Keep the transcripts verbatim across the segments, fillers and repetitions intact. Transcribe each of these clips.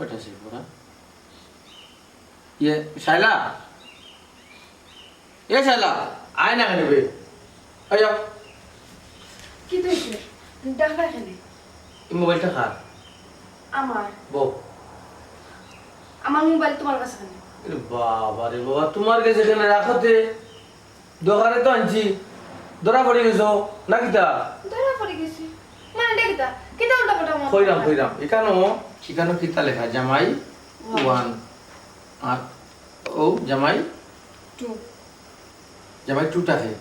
কয়টা আছে পড়া? ইয়ে, শায়লা? এ শায়লা, আয় না কেনে বে? আয়, আয়। কিতা অইছে? ডাকলা কেনে? এই মোবাইলটা কার? আমার। বউ। আমার মোবাইল তোমার কাছে কেনে? এরে বাবা রে বাবা, তোমার কাছে কেনে রাখতে? দোকানে তো আনছি, ধরা পড়ি গেছো, না কিতা? ধরা পড়ি গেছি। মানে কিতা? কিতা উল্টা পাল্টা মাত? কইরাম, কইরাম। ইখানো, ইখানো কিতা লেখা? জামাই ওয়ান। ওয়ান। আর ও জামাই টু। জামাই টুটা কে?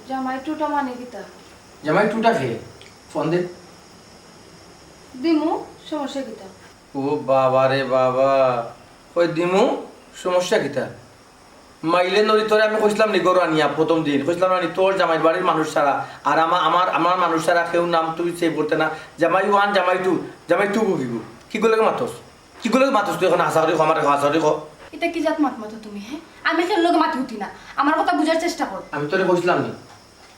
জামাই টুটা মানে কিতা? জামাই টুটা কে? ফোন দে। দিমু, সমস্যা কিতা? ও বাবা রে বাবা, কই দিমু, সমস্যা কিতা? মাইলে নরি, তোরে আমি কইছিলাম নি ঘরো আনিয়া প্রথম দিন, কইছিলাম না নি তোর জামাইর বাড়ির মানুষ ছাড়া আর আমা-, আমার, আমার মানুষ ছাড়া কেউ নাম তুই সেভ করতে না। জামাই ওয়ান, জামাই টু, জামাই টু কিগু? কিগুর লগে মাতস? কিগুর লগে মাতস তুই? অখন হাছা করি ক, আমারে ক, হাছা করি ক। ইতা কি জাত মাত মাতো তুমি, হে? আমি কেউর লগে মাতি উঠি না, আমার কথা বুঝার চেষ্টা কর। আমি তোরে কইছিলাম নি,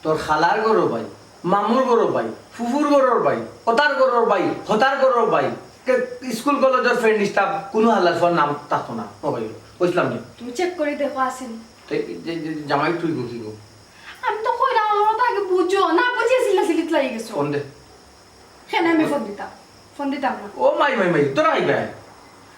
তোর খালার ঘরর ভাই, মামুর ঘরর ভাই, ফুফুর ঘরর ভাই, অতার ঘরর ভাই, হতার ঘরর ভাই, কে-, স্কুল কলেজর ফ্রেন্ড ইস্তা কুনু হালার ফুয়ার নাম থাকতো না মোবাইলো। কইছিলাম নি? তুমি চেক করি দেখো আছে নি। তে, যে, যে, জামাই টু কিগু? আমি তো কইরাম, আমার তো আগে বুঝো, না বুঝিয়া চিল্লা চিল্লিত লাগি গেছো। ফোন দে। কেনে আমি ফোন দিতাম? ফোন দিতাম না। ও মাই, মাই, মাই, ধরা খাইবায়।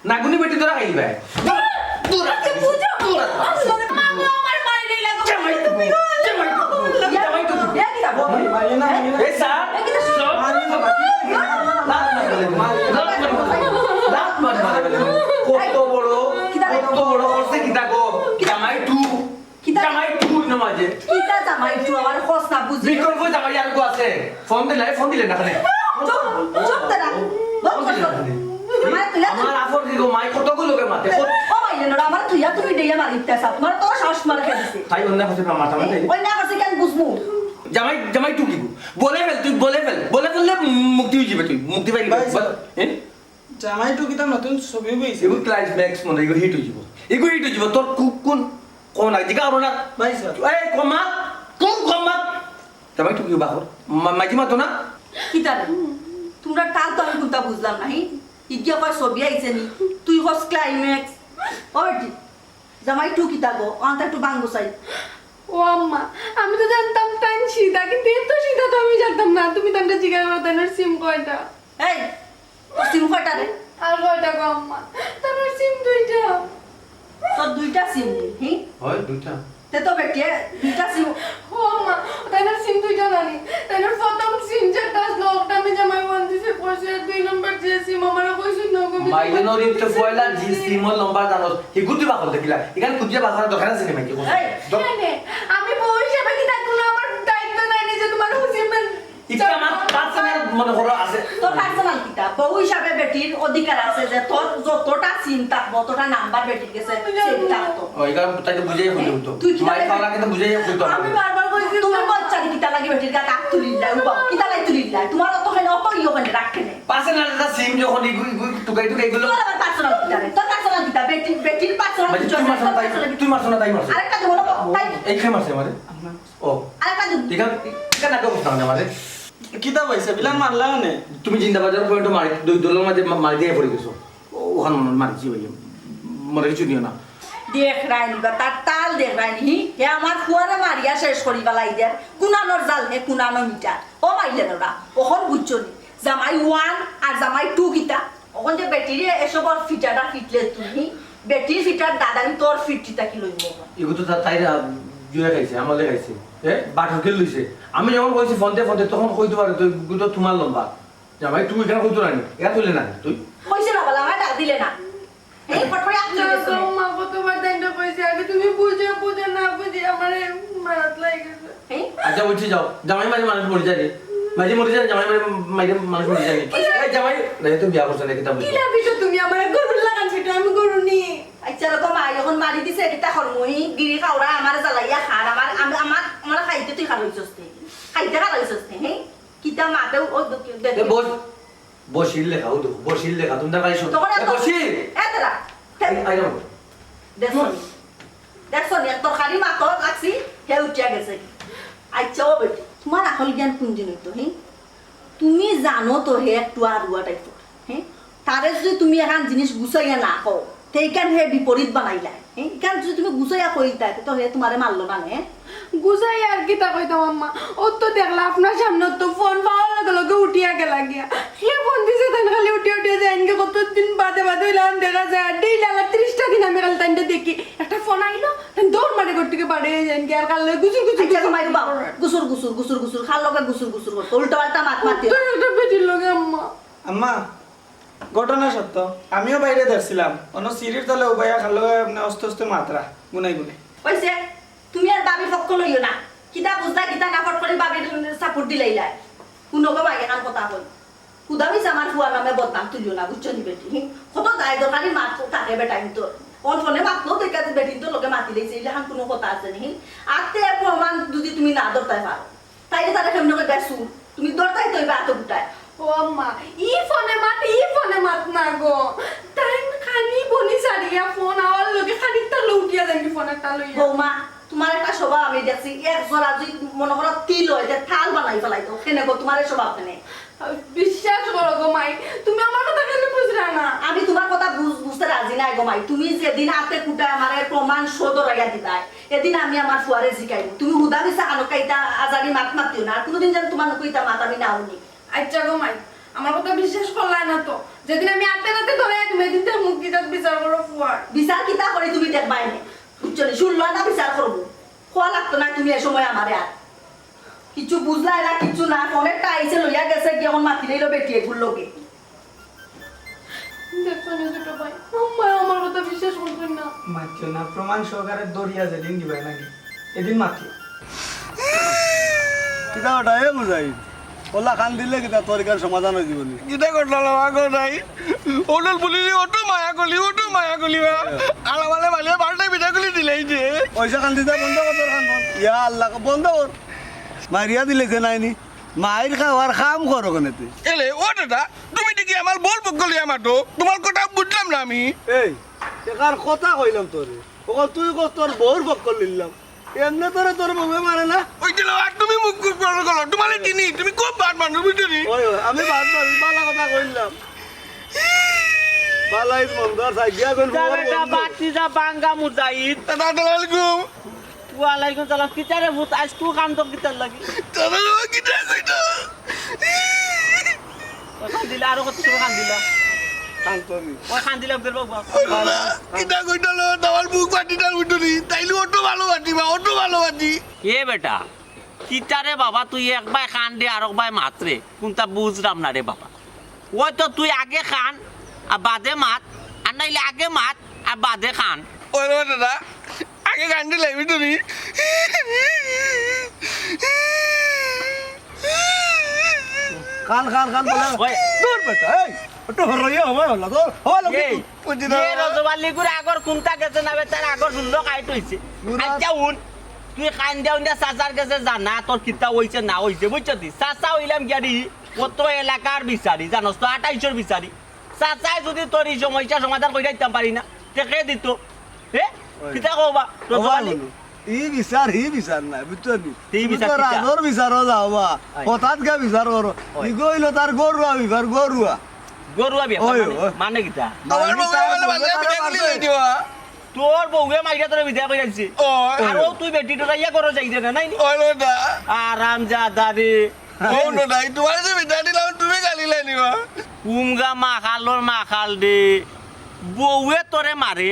নাগুনি বেটি ধরা খাইবায়। ধরা, ধরা, আচ্ছা, বুঝো। ধরা। আসলে মামু আমার মাইরে লাগো। জামাই টুকু, তুমি জামাই টুকু, ইয়া, জামাই টুকু। ইয়া, কিতা বলো? মারিও না, মারিও না। এ স্যার, ইয়া, কিতা? স্যার। মারিও না, মারিও না। লাত মার, লাত মার, লাত মার। কত বড়, কিতা? কত বড় করছে কিতা গো? কিতা? জামাই টু। কিতা? জামাই টু না মাঝে। কিতা জামাই টু? আমার খোঁজ না বুঝি। বিকল্প জামাই আর গো আছে। ফোন দিলে, ফোন দিলে না কেনে? চুপ, চুপ তারা। বন্ধ কর। মাই তুই আর আমার আফর দিগো, মাই কতগুলো লোকে মাতে। ও মাই রে, আমার তুই আর তুমি দেইয়া মারি ইত্যা সাপ। তোমার তো সাহস মারা খেয়ে দিছে। তাই অন্য কাছে মাথা মারতে। ওই না কাছে কেন বুঝবো? জামাই, জামাই টু কিগু? বলে ফেল, তুই বলে ফেল। বলে ফেললে মুক্তি হয়ে যাবে তুই। মুক্তি পাইলি ভাই, বল। হ্যাঁ? জামাই টু কিতা নতুন ছবি অইছে? এগু ক্লাইম্যাক্স মনে, এগু হিট অই যাব। এগু হিট অই যাব। তোর কু-, কোন, কোন আগে জিগা করো না? ভাই স্যার। এই কমা, কোন কমা? জামাই টু কিগু বাকর? মা-, মাঝি মাতো না? কিতা রে? তোমরা কাল তো আমি কোনটা বুঝলাম না, হি? ইগিয়া কয় ছবি আইছে নি? তুই কস ক্লাইম্যাক্স। ও বেটি, জামাই টু কিতা গো? অন্তা একটু বাঙ্গু চাই। ও আম্মা, আমি তো জানতাম তাইন সিধা, কিন্তু এত সিধা তো আমি জানতাম না। তুমি তানরে জিজ্ঞাসা করো, তাইনর সিম কয়টা? এই, তোর সিম কয়টা রে? আর কয়টা গো আম্মা? তানর সিম দুইটা। তোর দুইটা সিম নি, হি? হয়, দুইটা। তে তো বেটিয়ে দুইটা সিম। ও আম্মা, তাইনর সিম দুইটা নানি। তাইনর প্রথম সিম যেটা আসলো, ওটা আমি জামাই ওয়ান দিছে, পয়সা দুই নম্বর যে সিম আমার কইছে না গো, আমি মাইলে নরিতে পয়লা জি সিমর লম্বা জানোস, হি গুটি বাকল দেখিলা। এখানে খুঁজিয়া বাজার দরকার আছে নি মাইকে? এই, দ- কেনে? আমি বউ হিসাবে কি তার কোনো আমার দায়িত্ব নাই নি যে তোমার সিম ইটা আমার পার্সোনাল মনে করো আছে। তোর পার্সোনাল কিতা? বউ হিসাবে বেটির অধিকার আছে যে তোর যতটা সিম থাকবো, ততটা নাম্বার বেটির গেছে সেভ থাকতো। ও, এটা তাই তো বুঝাই হইতো। তুই কিতা মাই লাগে? খাওয়া কিন্তু বুঝাই হইতো না। আমি বারবার কইছি, তুমি বাচ্চা দি কিতা লাগি বেটির গাত আত তুলিলাই, উবা, কিতা লাগি তুলিলাই? তোমার অত কেন, অত ইয়ে কেন রাখে নে? পার্সোনাল একটা সিম যখন ইগু, ইগু, টুকাই, টুকাই এগুলো। তোর আবার পার্সোনাল কিতা রে? তোর পার্সোনাল কিতা? বেটি, বেটির পার্সোনাল মানে কিছু তুই আছে, মারছো না, তাই, পার্সোনাল তুই মারছো না, তাই মারছো। আরেকটা দেবো না, তাই। এই খেয়ে মারছে আমারে। ও। আরেকটা দেবো। ঠিক আছে, ঠিক আছে, নাটক করতাম না আমারে। কিতা পাইছে? বিলান মারলা মানে? তুমি জিন্দাবাজার পয়েন্ট মারি, দুই দলের মাঝে মা-, মারি দিয়ে পড়ে গেছো। ও, ওখানে মনে হয় মারছি ভাই। মরে কিছু দিও না। দেখ রাইনি বা তার তাল দেখ রাইনি। হি, হে আমার ফুয়ারে মারিয়া শেষ করি বালাই দের। কুনানোর জাল হে, কুনানো মিটার। ও মাইলে ওরা, ওখন বুঝছো নি? জামাই ওয়ান আর জামাই টু কিতা? ওখন যে বেটিরে এসব আর ফিটাটা ফিটলে তুমি, বেটির ফিটার দাদানি তোর ফিটটা কি লইব? এগু তো তা-, তাই না, জুয়া খাইছে, আমালে খাইছে। এ, বাটুর কে লইছে। আমি যখন কইছি ফোন দে, ফোন দে, তখন কইতে পারে, তুই, এগু তো তোমার লম্বা। জামাই, তুই এখানে কইতো না নি? এখানে তুলে না, তুই? কইছে না বলে, আমার ডাক দিলে না। এই ফটফটি আপ না, তুলে গেছে। তো মা কতবার তাই না কইছে, আগে তুমি বুঝো, বুঝো না বুঝি, আমারে মারাত লাগি গেছে। এই? আচ্ছা, বুঝছি, যাও। জামাই মারি মানুষ মরি যায় রে। মাঝে মরি যায়, জামাই মারি, মারি মানুষ মরি যায় রে। কি? এই জামাই, না, এ তো বিয়া করছে না, কিতা বুঝছো? কিলা পিটো তুমি আমারে গরুর লাগান পিটো, আমি গরু নি। আচ্ছা, রে তো মা, এখন মারি দিছে, কিতা করমু? ই গিরি খাওরা আমারে জ্বালাইয়া খান, আমার, আম-, আমার, আমার খাইতে তুই খাওয়াইছস তে। খাইতে খাওয়াইছস তে, হে? কিতা মাতেও, ও দু-, দে-, এ বস, বসির লেখা, ও দেখো, বসির লেখা, তুমি তার বাড়ি শোনো। তখন এ এত বসি! এ তোরা, আই, আই যাও। দেখছো নি? দেখছো নি? এক তরকারি মাত্র লাগছি, হে উঠিয়া গেছে। আচ্ছা, ও বেটি, তোমার আকল জ্ঞান কোন দিন হইতো, হি? তুমি জানো তো হে একটু আরুয়া টাইপর। আরে, যদি তুমি এখান জিনিস গুছাইয়া না কও, তে ইখান হে বিপরীত বানাইলা। হ্যাঁ, ইখান যদি তুমি গুছাইয়া কইতা, তে তো হে তুমারে মারলো না নে। গুছাইয়া আর কিতা কইতাম আম্মা, ও তো দেখলা আপনার সামনে তো ফোন পাওয়ার লগে লগে উঠিয়া গেলা গিয়া। কে ফোন দিছে তাইন খালি উঠিয়া উঠিয়া যাইন গি, কতদিন বাদে বাদে অইলাম দেখা যায়। আর ডেইলি আলা তিরিশটা দিন আমি খালি তাইনরে দেখি। একটা ফোন আইলো, তাইন দৌড় মারি ঘর থাকি বারইয়া যাইন গি। আর কার লগে গুজুর গুজুর আচ্ছা, গুজুর তোমার বাবা, গুজুর। গুজুর গুজুর গুজুর গুজুর করতো, উল্টা পাল্টা মাত মাতিও। উত্তর একটা বেটির লগে আম্মা। আম্মা, ঘটনা সত্য, আমিও বাইরে দেখছিলাম, অন্য সিঁড়ির তলে উবাইয়া খালো আপনি আস্তে আস্তে মাতরা গুনাই গুনাই। অইছে, তুমি আর ভাবির পক্ষ লইও না। কিতা বুঝলা, কিতা না, ফট করি ভাবির সাপোর্ট দিলাইলা। হুনো গো মাই, এখান কথা কই। হুদা মিছা আমার ফুয়ার নামে বদনাম তুলিও না, বুঝছো নি বেটি? হুম? কত দায় দরকারি মাত থাকে বেটাইন্তর। অন ফোনে মাতলো তো, একাতে বেটিন্তর লগে মাতি লইছে, ইলাখান কুনু কথা আছে নি? হুম? আতে প্রমাণ যদি তুমি না ধরতায় পারো, তাইলে তারে কেমনে কইবা সুর? তুমি ধরতায় তো অইবা আতো গুটায়। ও আম্মা, ই ফোনে মাত, ই ফোনে মাত না গো। তাইন খানি বনি সারিয়া ফোন আওয়ার লগে খানিকটা লউটিয়া যাইন গি ফোন একটা লইয়া। বৌমা, তুমার একটা স্বভাব আমি দেখছি, এক জোড়া যদি মনে করো তিল অয়, যে থাল বানাই ফেলাই দেও। কেনে গো, তুমার এই স্বভাব কেনে? বিশ্বাস করো গো মাই, তুমি আমার কথা কেনে বুঝরা না? আমি তুমার কথা বুঝ-, বুঝতে রাজি নাই গো মাই। তুমি যেদিন আতে কুটায় আমারে প্রমাণ সহ ধরাইয়া দিবায়, এদিন আমি আমার ফুয়ারে জিকাইমু। তুমি হুদা মিছা খানো কাইতা আজারি মাত মাতিও না, আর কুনুদিন যেন তুমার নুকুইতা মাত আমি না হুনি। আচ্ছা গো মাই, আমার কথা বিশ্বাস করলায় না তো। যেদিন আমি আতে নাতে ধরাইয়া দিমু, এদিন তো মুখ দিতাত বিচার করো ফুয়ার। বিচার কিতা করি তুমি দেখবায় নে। বুঝছো নি? শুনলো না বিচার করবো। খোয়া লাগতো না তুমি এ সময় আমারে আর। কিছু বুঝলায় না, কিছু না। ফোন একটা আইছে, লইয়া গেছে, গিয়া অখন মাতি লইলো বেটি এগুর লগে। দেখছো নি ছোট ভাই, আম্মায় আমার কথা বিশ্বাস করছইন না। মাতিও না, প্রমাণ সহকারে ধরিয়া যেদিন দিবায় নাকি, এদিন মাতিও। কিতা ওটা, এ বুঝাই? ওলা খান দিলে কিতা তোর ইখান সমাধান অই যিবো নি? কিতা করলা রে বাবা গো নাই? ওটাল বলি রে, ওটো মায়া কলি, ওটো মায়া কলি বা। আলামালে মালিয়া বারোটা বিদায় কলি দিলাই যে। পয়সা খান দিতা বন্ধ কর তোর খান বন্ধ। ইয়া আল্লাহ, বন্ধ কর। মারিয়া দিলে যে নাই নি। মাইর খাওয়ার কাম করো কেনে তুই? এলে, ও দাদা, তুমি দেখি আমার বউর পক্ষ লইয়া মাতো। তুমার কথা বুঝলাম না আমি। এই, একার কথা কইলাম তোরে। অখন তুই কস তোর বউর পক্ষ লইলাম। এমনে তোরে তোর বউয়ে মারে না? ওই দিল, আর তুমি মুখ মুখ বড় করো। তুমারে চিনি, তুমি খুব বাদ মানুষ, বুঝছো নি? ওই, ওই, আমি বাদ মানুষ, ভালা কথা কইলাম। ভালাই মন্দ আর সাইডিয়া কোন তার বউর একটা বন্ধু। বাতি যা বাঙ্গা মুজাহিদ। দাদা, আসসালামু আলাইকুম। ওয়ালাইকুম সালাম। কিতারে ভূত, আইজ তুই কান্দো কিতার লাগি? দাদা, ও কিতা কইতো? ওই কান্দিলা, আরো কত সময় কান্দিলা? কান্দো নি। ওই কান্দিলা, বের বাবা। ওই দাদা, কিতা কইতো লো, আমার বুক ফাটিটা উঠুনি। তাইলে অটো ভালা পাতি বা, অটো ভালা পাতি। এ বেটা, কিতারে বাবা, তুই এক বায় কান্দরে, আরক বায় মাতরে, কুনটা বুঝরাম না রে বাবা। ওই তো তুই আগে কান, আর বাদে মাত, আর নাইলে আগে মাত, আর বাদে কান। ওই রে দাদা, আগে কান দিলে আমি তুমি। কান, কান, কান বলে। ওই। দূর বেটা, এই, একটু হরইয়া হবা হলা, তোর হবা লাগি এই, তুই। বুঝি না এ বাবা। রজবালি করে আগর কুনটা গেছে না বে, তার আগর সুন্দর কাইট অইছে। বুড়া। আচ্ছা, হুন, তুই কান দিয়া উন দিয়া চাচার গেছে জানা, তোর কিতা অইছে না অইছে, বুঝছো তুই? চাচা অইলাম গিয়া রে, কত এলাকার বিচারি, জানোস তো, আটাইশর বিচারি। চাচায় যদি তোর ই সমস্যা সমাধান কইরা দিতাম পারি না, তে কে দিত? হে? ওই। কিতা কও বা? ওবা রজবালি? বলো। ই বিচার, হি বিচার না, বুঝছো নি? হি তুমি বিচার তো কিতা? রাজর বিচারও যাও বা। ওই। হঠাৎ গা বিচার করো। ওই। ইগো অইলো তার গরুয়া বিচার, গরুয়া। গরুয়া বিচার ওই, মানে? ওই। মানে কিতা? আমার মানে বউয়ে তার বলে বউয়ে বাজারে তারে বিদায় করি মারছে। লই দিবা। তোর বউয়ে মাইরা তোরে বিদায় করি আনছে। ওই। আর ও তুই বেটি ডরাইয়া করো যাই দে না, নাই নি? ওই লো না। আরাম জাদা রে। ও লো নাই, তোমার যে বিদায় দিলাম, তুমি গালি লাই নিবা। উমগা মাখালর মাখাল রে। বউয়ে তোরে মারে,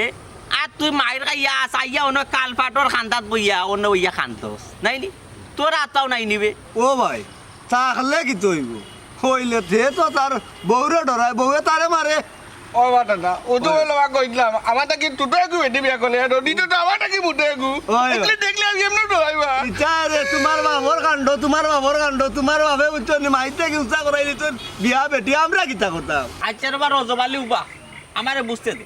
আর তুই মাইর খাইয়া আস, আইয়া অনো কালফাটর খান্দাত বইয়া, অনো বইয়া খান্দস। নাই নি? তোর আতাও নাই নিবে। ও ভাই, তাহলে কিতা অইবো? অইলে তে তো তার বউরে ডরায়, বউয়ে তারে মারে। ও বা দাদা, ও তো ওই। অইলো বা কইলাম, আমার থাকি তুতো একু বেটি বিয়া করলে, আর দ্বিতীয় তো আমার থাকি মুটো একু। ওই। দেখলে, দেখলে আমি এমনে ডরাইবা। ইতা রে, তোমার বাপর কাণ্ড, তোমার বাপর কাণ্ড, তোমার বাপে বুঝছো নি, মাইতে কি উচ্চা করাইলি তোর বিয়া বেটি, আমরা কিতা করতাম? আচ্ছা রে বা রজবালি উবা, আমারে বুঝতে দে।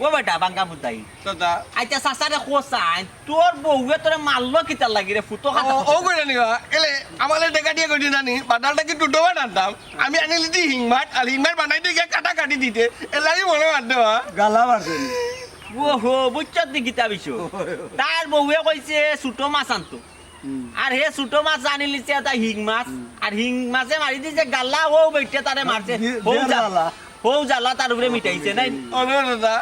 ও বেটা, বাঙ্গা মুদাই। দাদা। আচ্ছা, চাচারে কো চাই, তোর বউয়ে তোরে মারলো কিতার লাগি রে, ফুটো খাতা ও, ফুটো। ও করে নিবা। এলে, আমারে টেকা দিয়া কইতে জানি, বাটালটা কি টুটো বানাতাম? আমি আনিলি দি হিংমাট, আর হিংমাট বানাইতে গিয়া কাটা কাটি দিতে। এলাই মনে মারতে বা। গালা মারছে নি? ও হো, বুঝছত নি কিতা বিষয়? তার বউয়ে কইছে ছোট মাছ আনতো। হুম। আর হে ছোট মাছ আনিলিছে এটা হিং মাছ। হুম। আর হিং মাছে মারি দিছে গালা, ও বেটে তারে মারছে। দি-, হো দিয়া যা। গালা। বউ জ্বালা তার উপরে মিটাইছে নাই? অনো দাদা।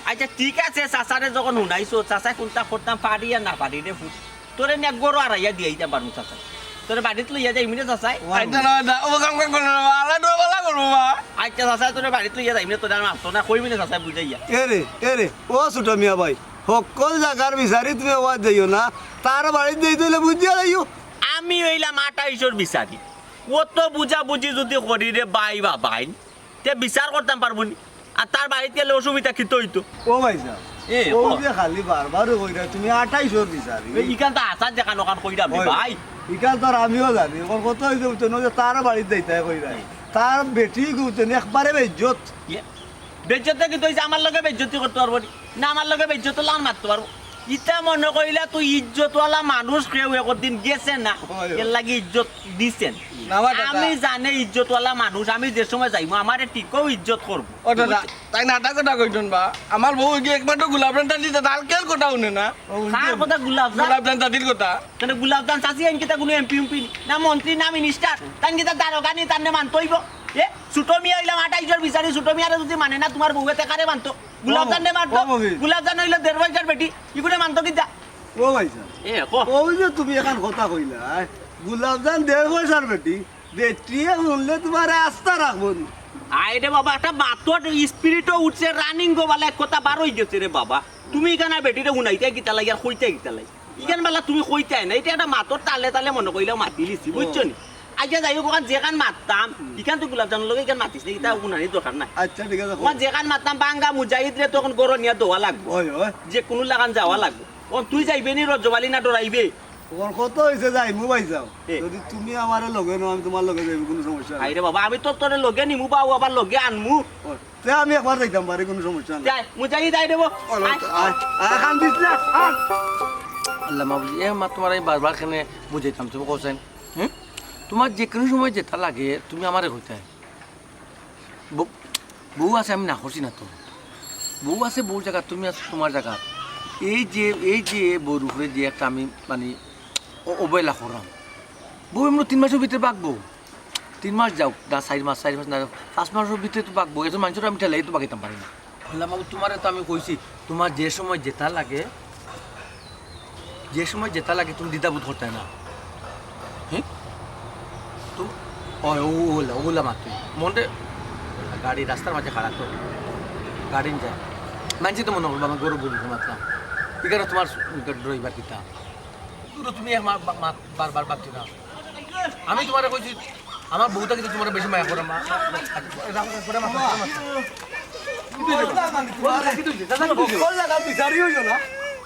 আচ্ছা, ঠিক আছে, চাচারে যখন হুনাইছো, চাচায় কুনতা করতাম পারি আর না পারি রে পুত। তোরে নিয়া গরু আড়াইয়া দিয়াইতাম পারমু চাচায়। তোরে বাড়িত লইয়া যাইমু রে চাচায়। আচ্ছা, না, না, ও কাম কাম করো না, আল্লাহ তো ভালা করবো, মা। আচ্ছা, চাচায় তোরে বাড়িত লইয়া যাইমু রে, তোরে আর মারতো না, কইমু রে চাচায় বুঝাইয়া। এ রে, এ রে, ও ছোট মিয়া ভাই, হক্কল জাগার বিচারি তুমি ওয়াজ যাইও না, তার বাড়িত যাইতে অইলে বুঝিয়া যাইও। আমি অইলাম আটাইশর বিচারি, অত বুঝাবুঝি যদি করি রে ভাই বাবাইন, তে বিচার করতাম পারবো নি? আর তার বাড়িত গেলে অসুবিধা কিতা অইতো? ও ভাইসাব, এ, ও ও। যে খালি বারবার কইরা তুমি আটাইশর বিচারি। এ, ইখান তো আসার যেখান ওখান কইরাম রে ওই, ভাই। ইখান তো আর আমিও জানি। অখন কথা অইছে বুঝছো না, যে তার বাড়িত যাইতায় কইরা। তার বেটি বুঝছো না, একবারে বেইজ্জত। ইয়ে, বেইজ্জতে কিতা অইছে? আমার লগে বেইজ্জতি করতে পারবো নি? না, আমার লগে বেইজ্জত অইলে আর মাততে পারবো। ইতা মনো কইলা তুই ইজ্জতওয়ালা মানুষ, কেউ একদিন গেছে না, হয়, হয়। এর লাগি ইজ্জত দিছেন। না, আমার দাদা। আমি জানে ইজ্জতওয়ালা মানুষ, আমি যে সময় যাইমু, আমারে ঠিকও ইজ্জত করবো। ও দাদা, তাইন আটা কথা কইতইন বা। আমার বউ গিয়া একমাত্র গোলাপজান চাচির কথা, আর কেউর কথা হুনে না। ও, কার কথা? গোলাপজান? গোলাপজান চাচির কথা। কেনে গোলাপজান চাচি এন কিতা কুনু এমপি উমপি নি? না মন্ত্রী, না মিনিস্টার? তাইন কিতা দারোগা নি, তানরে মানতে অইবো? এ, ছোট মিয়া অইলাম আটাইশর বিচারি, ছোট মিয়ারে যদি মানে না তুমার বউয়ে তে কারে মানতো? গোলাপজান রে মারতো। ও, ও, ও, গোলাপজান অইলো দেড় পয়সার বেটি, ইগুরে মানতো কিতা? ও ভাইসাব, এ, কো। ওই যে তুমি এখান কথা কইলা, গোলাপজান দেড় পয়সার বেটি, বেটিয়ে হুনলে তুমারে আস্তা রাখবো নি। আয় রে বাবা, একটা মাতর স্পিরিটও উঠছে, রানিং গো বালা এক কথা বার অই গেছে রে বাবা। তুমি ইখান বেটিরে হুনাইতায় কিতা লাগি আর কইতায় কিতা লাগি? ইখান বালা তুমি কইতায় না, ইটা একটা মাতর তালে তালে মনো কইলাও মাতিলিছি, বুঝছো নি? আচ্ছা, যাই হোক, অখান যেখান মাততাম, ইখান তো গোলাপজানর লগে ইখান মাতিস না, ইটা হুনানির দরকার নাই। আচ্ছা, ঠিক আছে, অখান যেখান মাততাম, বাঙ্গা মুজাহিদরে তো অখন গরো নিয়া দেওয়া লাগবো। অয়, অয়। যে কুনু লাখান যাওয়া লাগবো। অখন তুই যাইবে নি রজব আলী না ডরাইবে? অখন কথা অইছে যাইমু ভাইসাব। এ। যদি তুমি আমারে লগে নেও, আমি তুমার লগে যাইমু, কুনু সমস্যা নাই। আরে বাবা, আমি তো তোরে লগে নিমু বা, ও আবার লগে আনমু। ও, তে আমি একবার যাইতাম পারি, কুনু সমস্যা নাই। যাই, মুজাহিদ আয় দেবো। ও, আয়। আয়, আয়, কান্দিস না, আয়। আল্লাহ মাবুদ, এ মা তুমারে আমি বারবার কেনে বুঝাইতাম, তুমি কওছাইন? হুম? তুমার যে কুনু সময় যেটা লাগে, তুমি আমারে কইতায়। বউ, বউ আছে, আমি না করছি না তো। বউ আছে বউর জাগাত, তুমি আছো তুমার জাগাত। এই যে, এই যে বউর উপরে যে একটা আমি মানে অ-, অবহেলা করলাম। বউ এমনে তিন মাসর ভিতরে বাগবো। তিন মাস যাউক, না চাইর মাস, চাইর মাস না যাউক, পাঁচ মাসর ভিতরে তো বাগবো। এত মানষরে আমি ঠেলাই তো বাগাইতাম পারি না। আল্লাহ মাবুদ, তুমারে তো আমি কইছি, তুমার যে সময় যেটা লাগে, যে সময় যেটা লাগে তুমি দ্বিধাবোধ করতায় না। হ্যাঁ? তুমি, ও, ও, ওলা, ওলা মাত্র। মনটা গাড়ি রাস্তার মাঝে খারাপ তো। গাড়ি যায়। মানষে তো মনো করবো আমার গরু বলি মাতলাম। ইখানো তুমার ড্রাইভার কিতা? তুমি এক মা-, মা-, মা-, বারবার বাগছো না। আমি তুমারে কইছি, আমার বউটা কিন্তু তুমারে বেশি মায়া করে, মা। হক্কল জাগাত বিচারি অইলো না।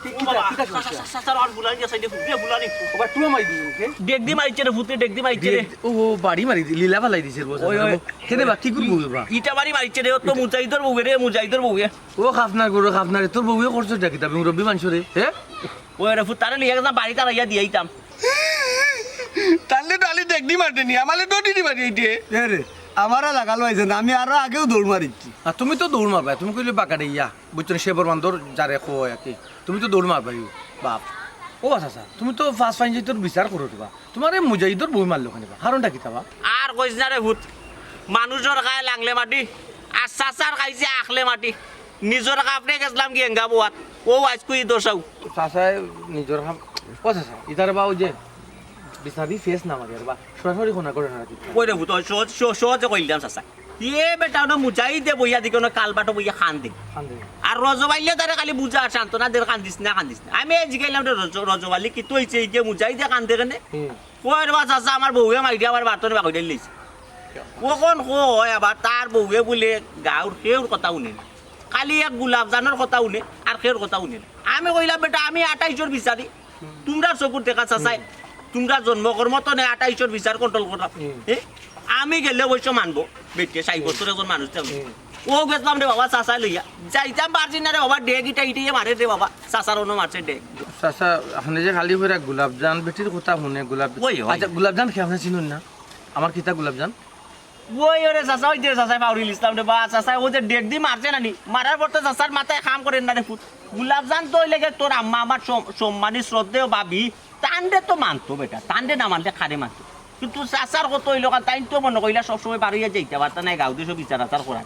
কি, কিতা, কিতা সমস্যা? চাচা, চাচা, আর বুলানি আছে, দেখো, বিয়া বুলানি। ওবা, তুই মারি দিবি, ওকে? ডেক দি মারিছে রে, পুতে ডেক দি মারিছে রে। ও, ও, বাড়ি মারি দি-, লীলা ফালাই দিছে রে, ওই, ওই। কেনে বা, কি করবো বা? ইটা বাড়ি মারিছে রে, ও তো মুজাহিদর বউয়ে রে, মুজাহিদর বউয়ে। ও খাফনার গরু, খাফনারে, তোর বউয়ে করছে এটা কিতা, মুরব্বি মানষরে, হ্যাঁ? ওই রে, পুত, তারে লইয়া গেছলাম, বাড়িত আড়াইয়া দিয়াইতাম। তানলে তো আলি ডেক দি মারতে নি, আমালে তো ডেক দি মারি এইটে। এ রে, আমারে লাগাল পাইছে না, আমি আরো আগেউ দৌড় মারিছি। আর তুমি তো দৌড় মারবায়, তুমি কইলে বাগাড়ে ইয়া, বুঝছো নি, সেবর বান্দর যারে কয় আর কি। তুমি তো দৌড় মারবায়উ, বাপ। ও আচ্ছা, আচ্ছা, তুমি তো ফাঁস ফাইন তোর বিচার করো রে বা। তুমারে মুজাহিদর বউ মারলো কেনে বা? কারণটা কিতা বা? আর কইস না রে পুত, মানুষর খায় লাংলে মাটি, আর চাচার খাইছে আখলে মাটি। নিজর কাপড়ে গেছলাম গি এঙ্গা বওয়াত, ও আইজকু ই দশাউ। চাচায় নিজর কাম, ও চাচা, ইতারে বা ওই যে বিচারি ফেস না মারি আর বা সরাসরি কোনা করে না রাখি। কই রে পুত, সহজ, সহ-, সহজে কইলাম চাচা। এ বেটা, ওটা মুজাহিদে বইয়া দিকে, ওটা কালবাটো বইয়া কান্দে। কান্দে। আর রজব আইলে তারে খালি বুঝা আর সান্ত্বনা দের, কান্দিস না, কান্দিস না। আমি এই জিগাইলাম রে রজ-, রজব আলী, কিতা অইছে, এই যে মুজাহিদে কান্দে কেনে? হুম। কয় রে বা চাচা, আমার বউয়ে মাইরে আমার বাতনে বাগড়ি লইছে। অখন কয় আবার তার বউয়ে বুলে গাউর কেউর কথা হুনে না, খালি এক গুলাবজানর কথা হুনে, আর কেউর কথা হুনে না। আমি কইলাম, বেটা, আমি আটাইশর বিচারি, তুমরার চকুর দেখা চাচায়, তুমরার জন্মকর্ম তো নে আটাইশর বিচার কন্ট্রোল করা। হুম। এ? আমি গেলে অবশ্য মানবো, বেটিয়ে ষাইট বছর একজন মানুষ তেমন। হুম। ও গেছলাম রে বাবা, চাচায় লইয়া। যাইতাম পারছি না রে বাবা, ডেগ ইটা ইটাইয়ে মারে রে বাবা। চাচার অনো মারছে ডেগ। চাচা, আপনে যে খালি কইরা গুলাবজান বেটির কথা হুনে, গুলাব-, ওই, ওই। আচ্ছা, গুলাবজান কে আপনে চিনইন না? আমার কিতা গুলাবজান? ওই ওরে চাচা, ওই দে চাচায় পাউরিল ইসলাম রে বা, চাচায় ও যে ডেগ দি মারছে না নি, মারার পর তো চাচার মাথায় কাম করের না রে পুত। গুলাবজান তো অইলে গিয়া তোর আম্মা, আমার সম-, সম্মানী শ্রদ্ধেয় ভাবি, তানরে তো মানতো বেটা, তানরে না মানলে কারে মানতো? কিন্তু চাচার কথা অইলো কান, তাইন তো মনো কইলা সবসময় বারইয়া যাইতা পারতা নায়, গাঁও দেশো বিচার আচার করা।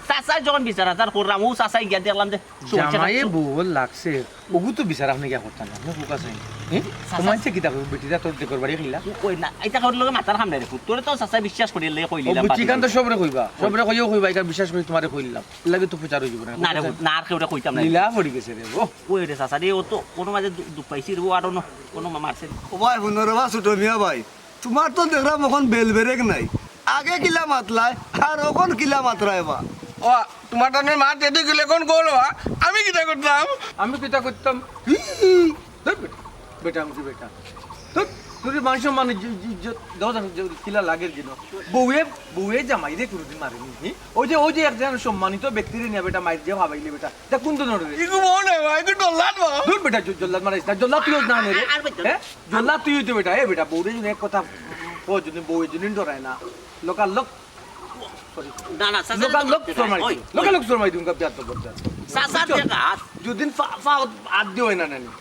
চাচায় যখন বিচার আচার করলাম, অউ চাচায় গিয়া দেখলাম যে সমস্যা জামাইয়ে বউ লাগছে, ওগু তো বিচার আপনে কিয়া করতা না, আপনে ফোকাস নাই। হ্যাঁ? চাচা- তোমার সে কিতা করবো, বেটিরা তোর দেখর বাড়ি কিলা? ও কই না, এটা কারোর লগে মাতার কাম নাই রে পুত। তোরে তো চাচায় বিশ্বাস করি এর লাগি কইলিলাম, বুঝছি, বাদ ইখান তো দিলাম। সবরে কইবা, সবরে কইয়াও কইবা, ইখান বিশ্বাস করি তোমারে কইলাম। এর লাগি তো প্রচার অইব না। না রে পুত, না, আর কেউরে কইতাম না। লীলা পড়ি গেছে রে, ও। ওই রে চাচা রে, ও তো কোনো মাঝে দু-, দুখ পাইছি রে, ও আরো ন-, কোনো মা-, মারছে। ও ভাই, হুনো রে বা, ছোট মিয়া ভাই, তোমার তো দেখলাম অখন বেল বেরেক নাই। আগে কিলা মাতলায়, আর অখন কিলা মাতরায় বা? ও, তোমার টানের মা টেডি গেলে কোন গোল হওয়া? আমি কিতা করতাম? আমি কিতা করতাম? হি, হি। ধুর বেটা, বেটা, আমি কি বেটা? ধুর, তোর মান সম্মান ইজ্জ-, ইজ্জ-, ইজ্জত, দশ হাজার যে কিলা লাগের কিনো? বউয়ে, বউয়ে জামাইরে কোনোদিন মারেনি, হি? ওই যে, ওই যে একজন সম্মানিত ব্যক্তিরে নিয়া বেটা মাইর যে ভাবাইলে বেটা, তা কোন ধরনের রে? ইগু বউ নাই বা, ইগু জল্লাদ বা। ধুর বেটা, জ-, জল্লাদ মারাইস না, জল্লাদ তুই না রে। আর, আর বেটা। হ্যাঁ? জল্লাদ তুই হইতে বেটা, এ বেটা, বউরে যদি এক কথা কও, যদি বউ যদি ডরায় না, লোকাল লোক, sorry। না, না, চাচা, লোকাল লোক শরমাই ওই, দিও। লোকাল লোক শরমাই দিও, বেয়াদব বলতে। চাচার বুঝছো? দেখা হাত। যদি ফা-, ফা-, হাত দিও না, না, না।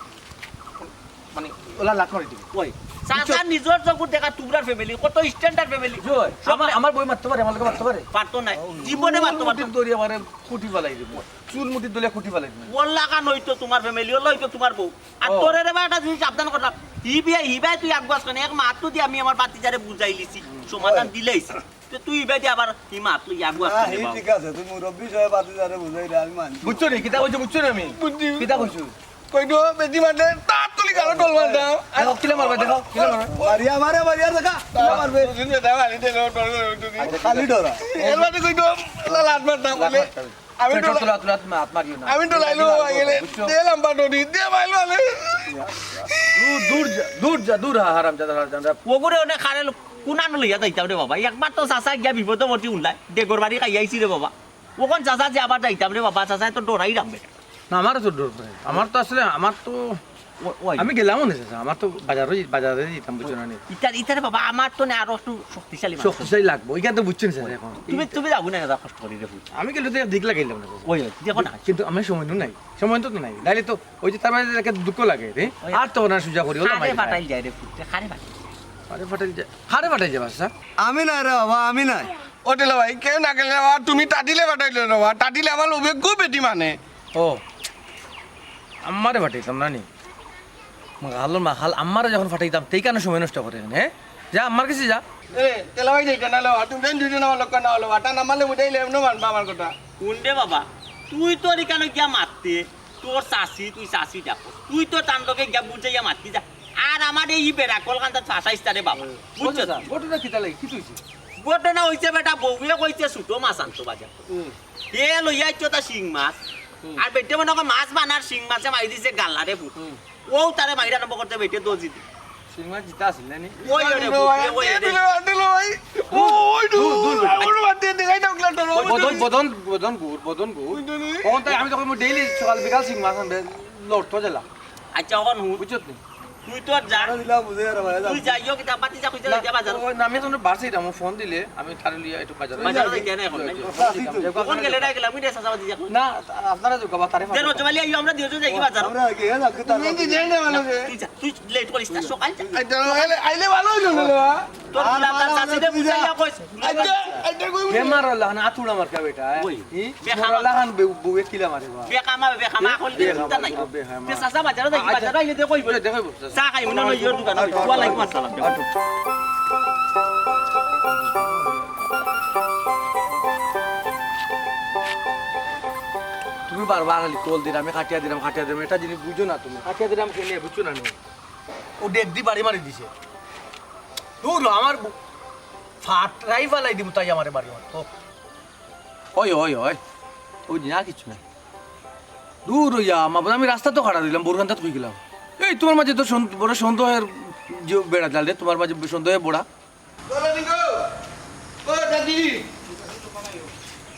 মানে, ওলা লাত মারি দিবি। ওই, চাচা বুঝছো? নিজর চকুর দেখা তোমরার family, কত standard family। জয়, সব আমার, মে- আমার বউ মারতে পারে, আমার লগে মারতে পারে? পারতো না, জীবনে মারতো পারতো না। মুঠিত ধরি আমারে কুটি ফালাই দিবো। চুল মুঠিত ধরিয়া কুটি ফালাই দিবো। ওলা কান হইতো তোমার family, ওলা হইতো তোমার বউ। আর ও। তোরে রে বা একটা জিনিস সাবধান করলাম। হি বিয়া, হি ভাই তুই আগুয়াস কেনে? এক মাত তো দি আমি আমার বাতিজারে বুঝাই লিছি, সমাধান দিলাইছি। তে তুই ইবাদি আবার হি মাত লইয়া আগুয়াস না, কেনে হি বাবা? ঠিক আছে, তুই মুরব্বি হিসাবে বাতিজারে বুঝাই দে, আমি মানছি। বুঝছো নি? কিতা কইছো বুঝছো নি আমি? বুঝছি। কিতা কইছো? কই গো, বেটি মানে তার তুলি গালো টল মার দাও। দেখো, কিলা মারবে, দেখো, কিলা মারবে। মারিয়া, মারে, মারিয়া, দেখা, কিলা মারবে। দুদিন বেটা মারি দে, লো, টল করে উঠুনি। আচ্ছা, খালি ডরা। এর বাদে কই গো, লা-, লাত মার দাও বলে। আমি পেট্রোল ডলা-, তোলা, তোলা, তুমি হাত মারিও না। আমি ডলাইলো বাবা গেলে, বুঝছো? দে লম্বা ডরি, দে ভাই মানে। দূর, দূর যা, দূর যা, দূর হা, হারামজাদা, হারামজাদা। ওগুরে অনেক খারে লোক কুনানো লইয়া যাইতাম রে বাবা। একবার তো চাচা গিয়া বিপদে পড়ছি উল্লাই। ডেগর বাড়ি খাই আইছি রে বাবা। ওখান চাচা যে আবার যাইতাম রে বাবা, চাচা তো ডরাই রাখবে। না, আমারও তো ডর করে। আমার তো আসলে, আমার তো, ও-, ওই। আমি গেলামও না চাচা, আমার তো বাজারে, বাজারে যেতাম, বুঝছো না নি? ইতার, ইতারে বাবা, আমার তো না আরো একটু শক্তিশালী মানুষ। শক্তিশালী লাগবো, ইখান তো বুঝছো না চাচা এখন। তুমি, তুমি যাবো না, যাও কষ্ট করি রে পুত। আমি গেলে তো দিক লাগাইলাম না চাচা। ওই, ওই, দেখো না। কিন্তু আমার সময় তো নাই, সময় তো নাই। নাইলে তো ওই যে তার মানে একটা দুঃখ লাগে রে। ওই। আর তো ওনার সুজা করি, ওলা খারে মাইর খায়। ফাটাইল যায় রে পুত, খারে ফাটাইল। খারে ফাটাইল যায়, খারে ফাটাইল যায় বাসা। আমি নাই রে বাবা, আমি নাই। ও টেলা ভাই, কেউ না গেলে বাবা, তুমি টাটিলে ফাটাইলে রে বাবা, টাটিলে আমার লোভে খুব বেটি মানে। ও, আম্মারে ফাটাইতাম না নি? মাখালর মাখাল, আম্মারে যখন ফাটাইতাম, তেই কেন সময় নষ্ট করে, হ্যাঁ? যা, আম্মার কাছে যা। এ, টেলা ভাই যাইতে না লো, তুমি দেন দুইজন আমার লোক না হলো, আটা না মারলে উঠাইলে এমন মানবা আমার কথা। কোন রে বাবা, তুই তোর এখানে গিয়া মারতে, তোর চাচি, তুই চাচি ডাকো, তুই তো তান লোকে গিয়া বুঝাইয়া মারতি যা। আর আমার এই বেড়া কলকাতা ফাঁসাইস তারে বাবা, বুঝছো? আচ্ছা, ঘটনা কিতা লাগে? কি হইছে? ঘটনা হইছে বেটা, বউয়ে কইছে ছোট মাছ আনতো বাজার। হুম। এ লইয়া আইছো তা শিং মাছ। হুম। আর বেটে মনে কয় মাছ বানার শিং মাছে মারি দিছে গাল্লারে পুত। হুম। ও তারে মাইরা আরম্ভ করতে বেটে দোষ দিতে। শিং মাছ জিতা আছিল না নি? ওই রে, ওই রে, ওই রে। আন্টি লো, আন্টি লো ভাই। ও, ওই দূর, দূর, দূর, দূর। ওই বাদ দিয়ে দেখাই দাও, গ্লাস ধরো। বদন, বদন, বদন গুড়, বদন গুড়। ওই দূর, ওই। কোন তাই আমি তখন ডেইলি সকাল বিকাল শিং মাছ আনবে, লড়তো জেলা। আচ্ছা, অখন হুন। বুঝছত নি? তুই তো আর যা। আরে দিলা বুঝে আর ভাই, তুই যাইও, কিতা পাতি যা, কইতে না, যা বাজার। ওই না, আমি এখন বাসে যাবো, ফোন দিলে আমি তারে লিয়া একটু বাজার। বাজার যাই কেন এখন? জি, জি, জি। কখন গেলে না গেলে, আমি রে চাচা বাতি যা। না, আপনারা তো গবা তারে দে, রজব আলী, আইও, আমরা দুইজন যাই কি বাজার? আমরা আগে, হ্যাঁ, আজকে তার তুমি কি জানো না, মানে? তুই যা, তুই লেট করিস না, সকাল যা। আচ্ছা, আইলে, আইলে ভালো হইলো না, বাবা। তোর আর গোলাম তার বাবা, চাচিরে তুই যা। বুঝাইয়া কইস। আচ্ছা, আচ্ছা, কই বুঝলি? বেমার হলা না, আতুড়া মার কা বেটা, হ্যাঁ? ওই। ই, বেকামা। মোরা লাহান বে-, বউয়ে কিলা মারে বা? বেকামা, বেকামা, আকল দিয়ে চিন্তা নাই। বেকামা। তে চাচা বাজারো যাই, আচ্ছা। বাজারো আইলে দে কইব। দে, দে কইব, চাচা। চা খাইব না, ওই ওর দোকান। আচ্ছা। ওয়ালাইকুম আসসালাম। আচ্ছা। তুমি বারবার খালি কল দিলাম, আমি কাটিয়া দিলাম, কাটিয়া দিলাম, এটা জিনিস বুঝো না তুমি। কাটিয়া দিলাম কেনে, বুঝছো না নি? ও ডেক দি বাড়ি মারি দিছে। দূর হ, আমার বউ-, ফাটরাই ফালাই দিব তাই আমারে বাড়ি মারতো। ওই, ওই, ওই। ওই না, কিচ্ছু নাই। দূর হইয়া, মা বলে, আমি রাস্তা তো খাড়া রইলাম, বউর কান্দাত কই গেলাম? এই, তোমার মাঝে তো সন-, বড় সন্দেহের যে বেড়া জাল রে, তোমার মাঝে সন্দেহে বড়া। চলো, নিকো। ও, দাদি।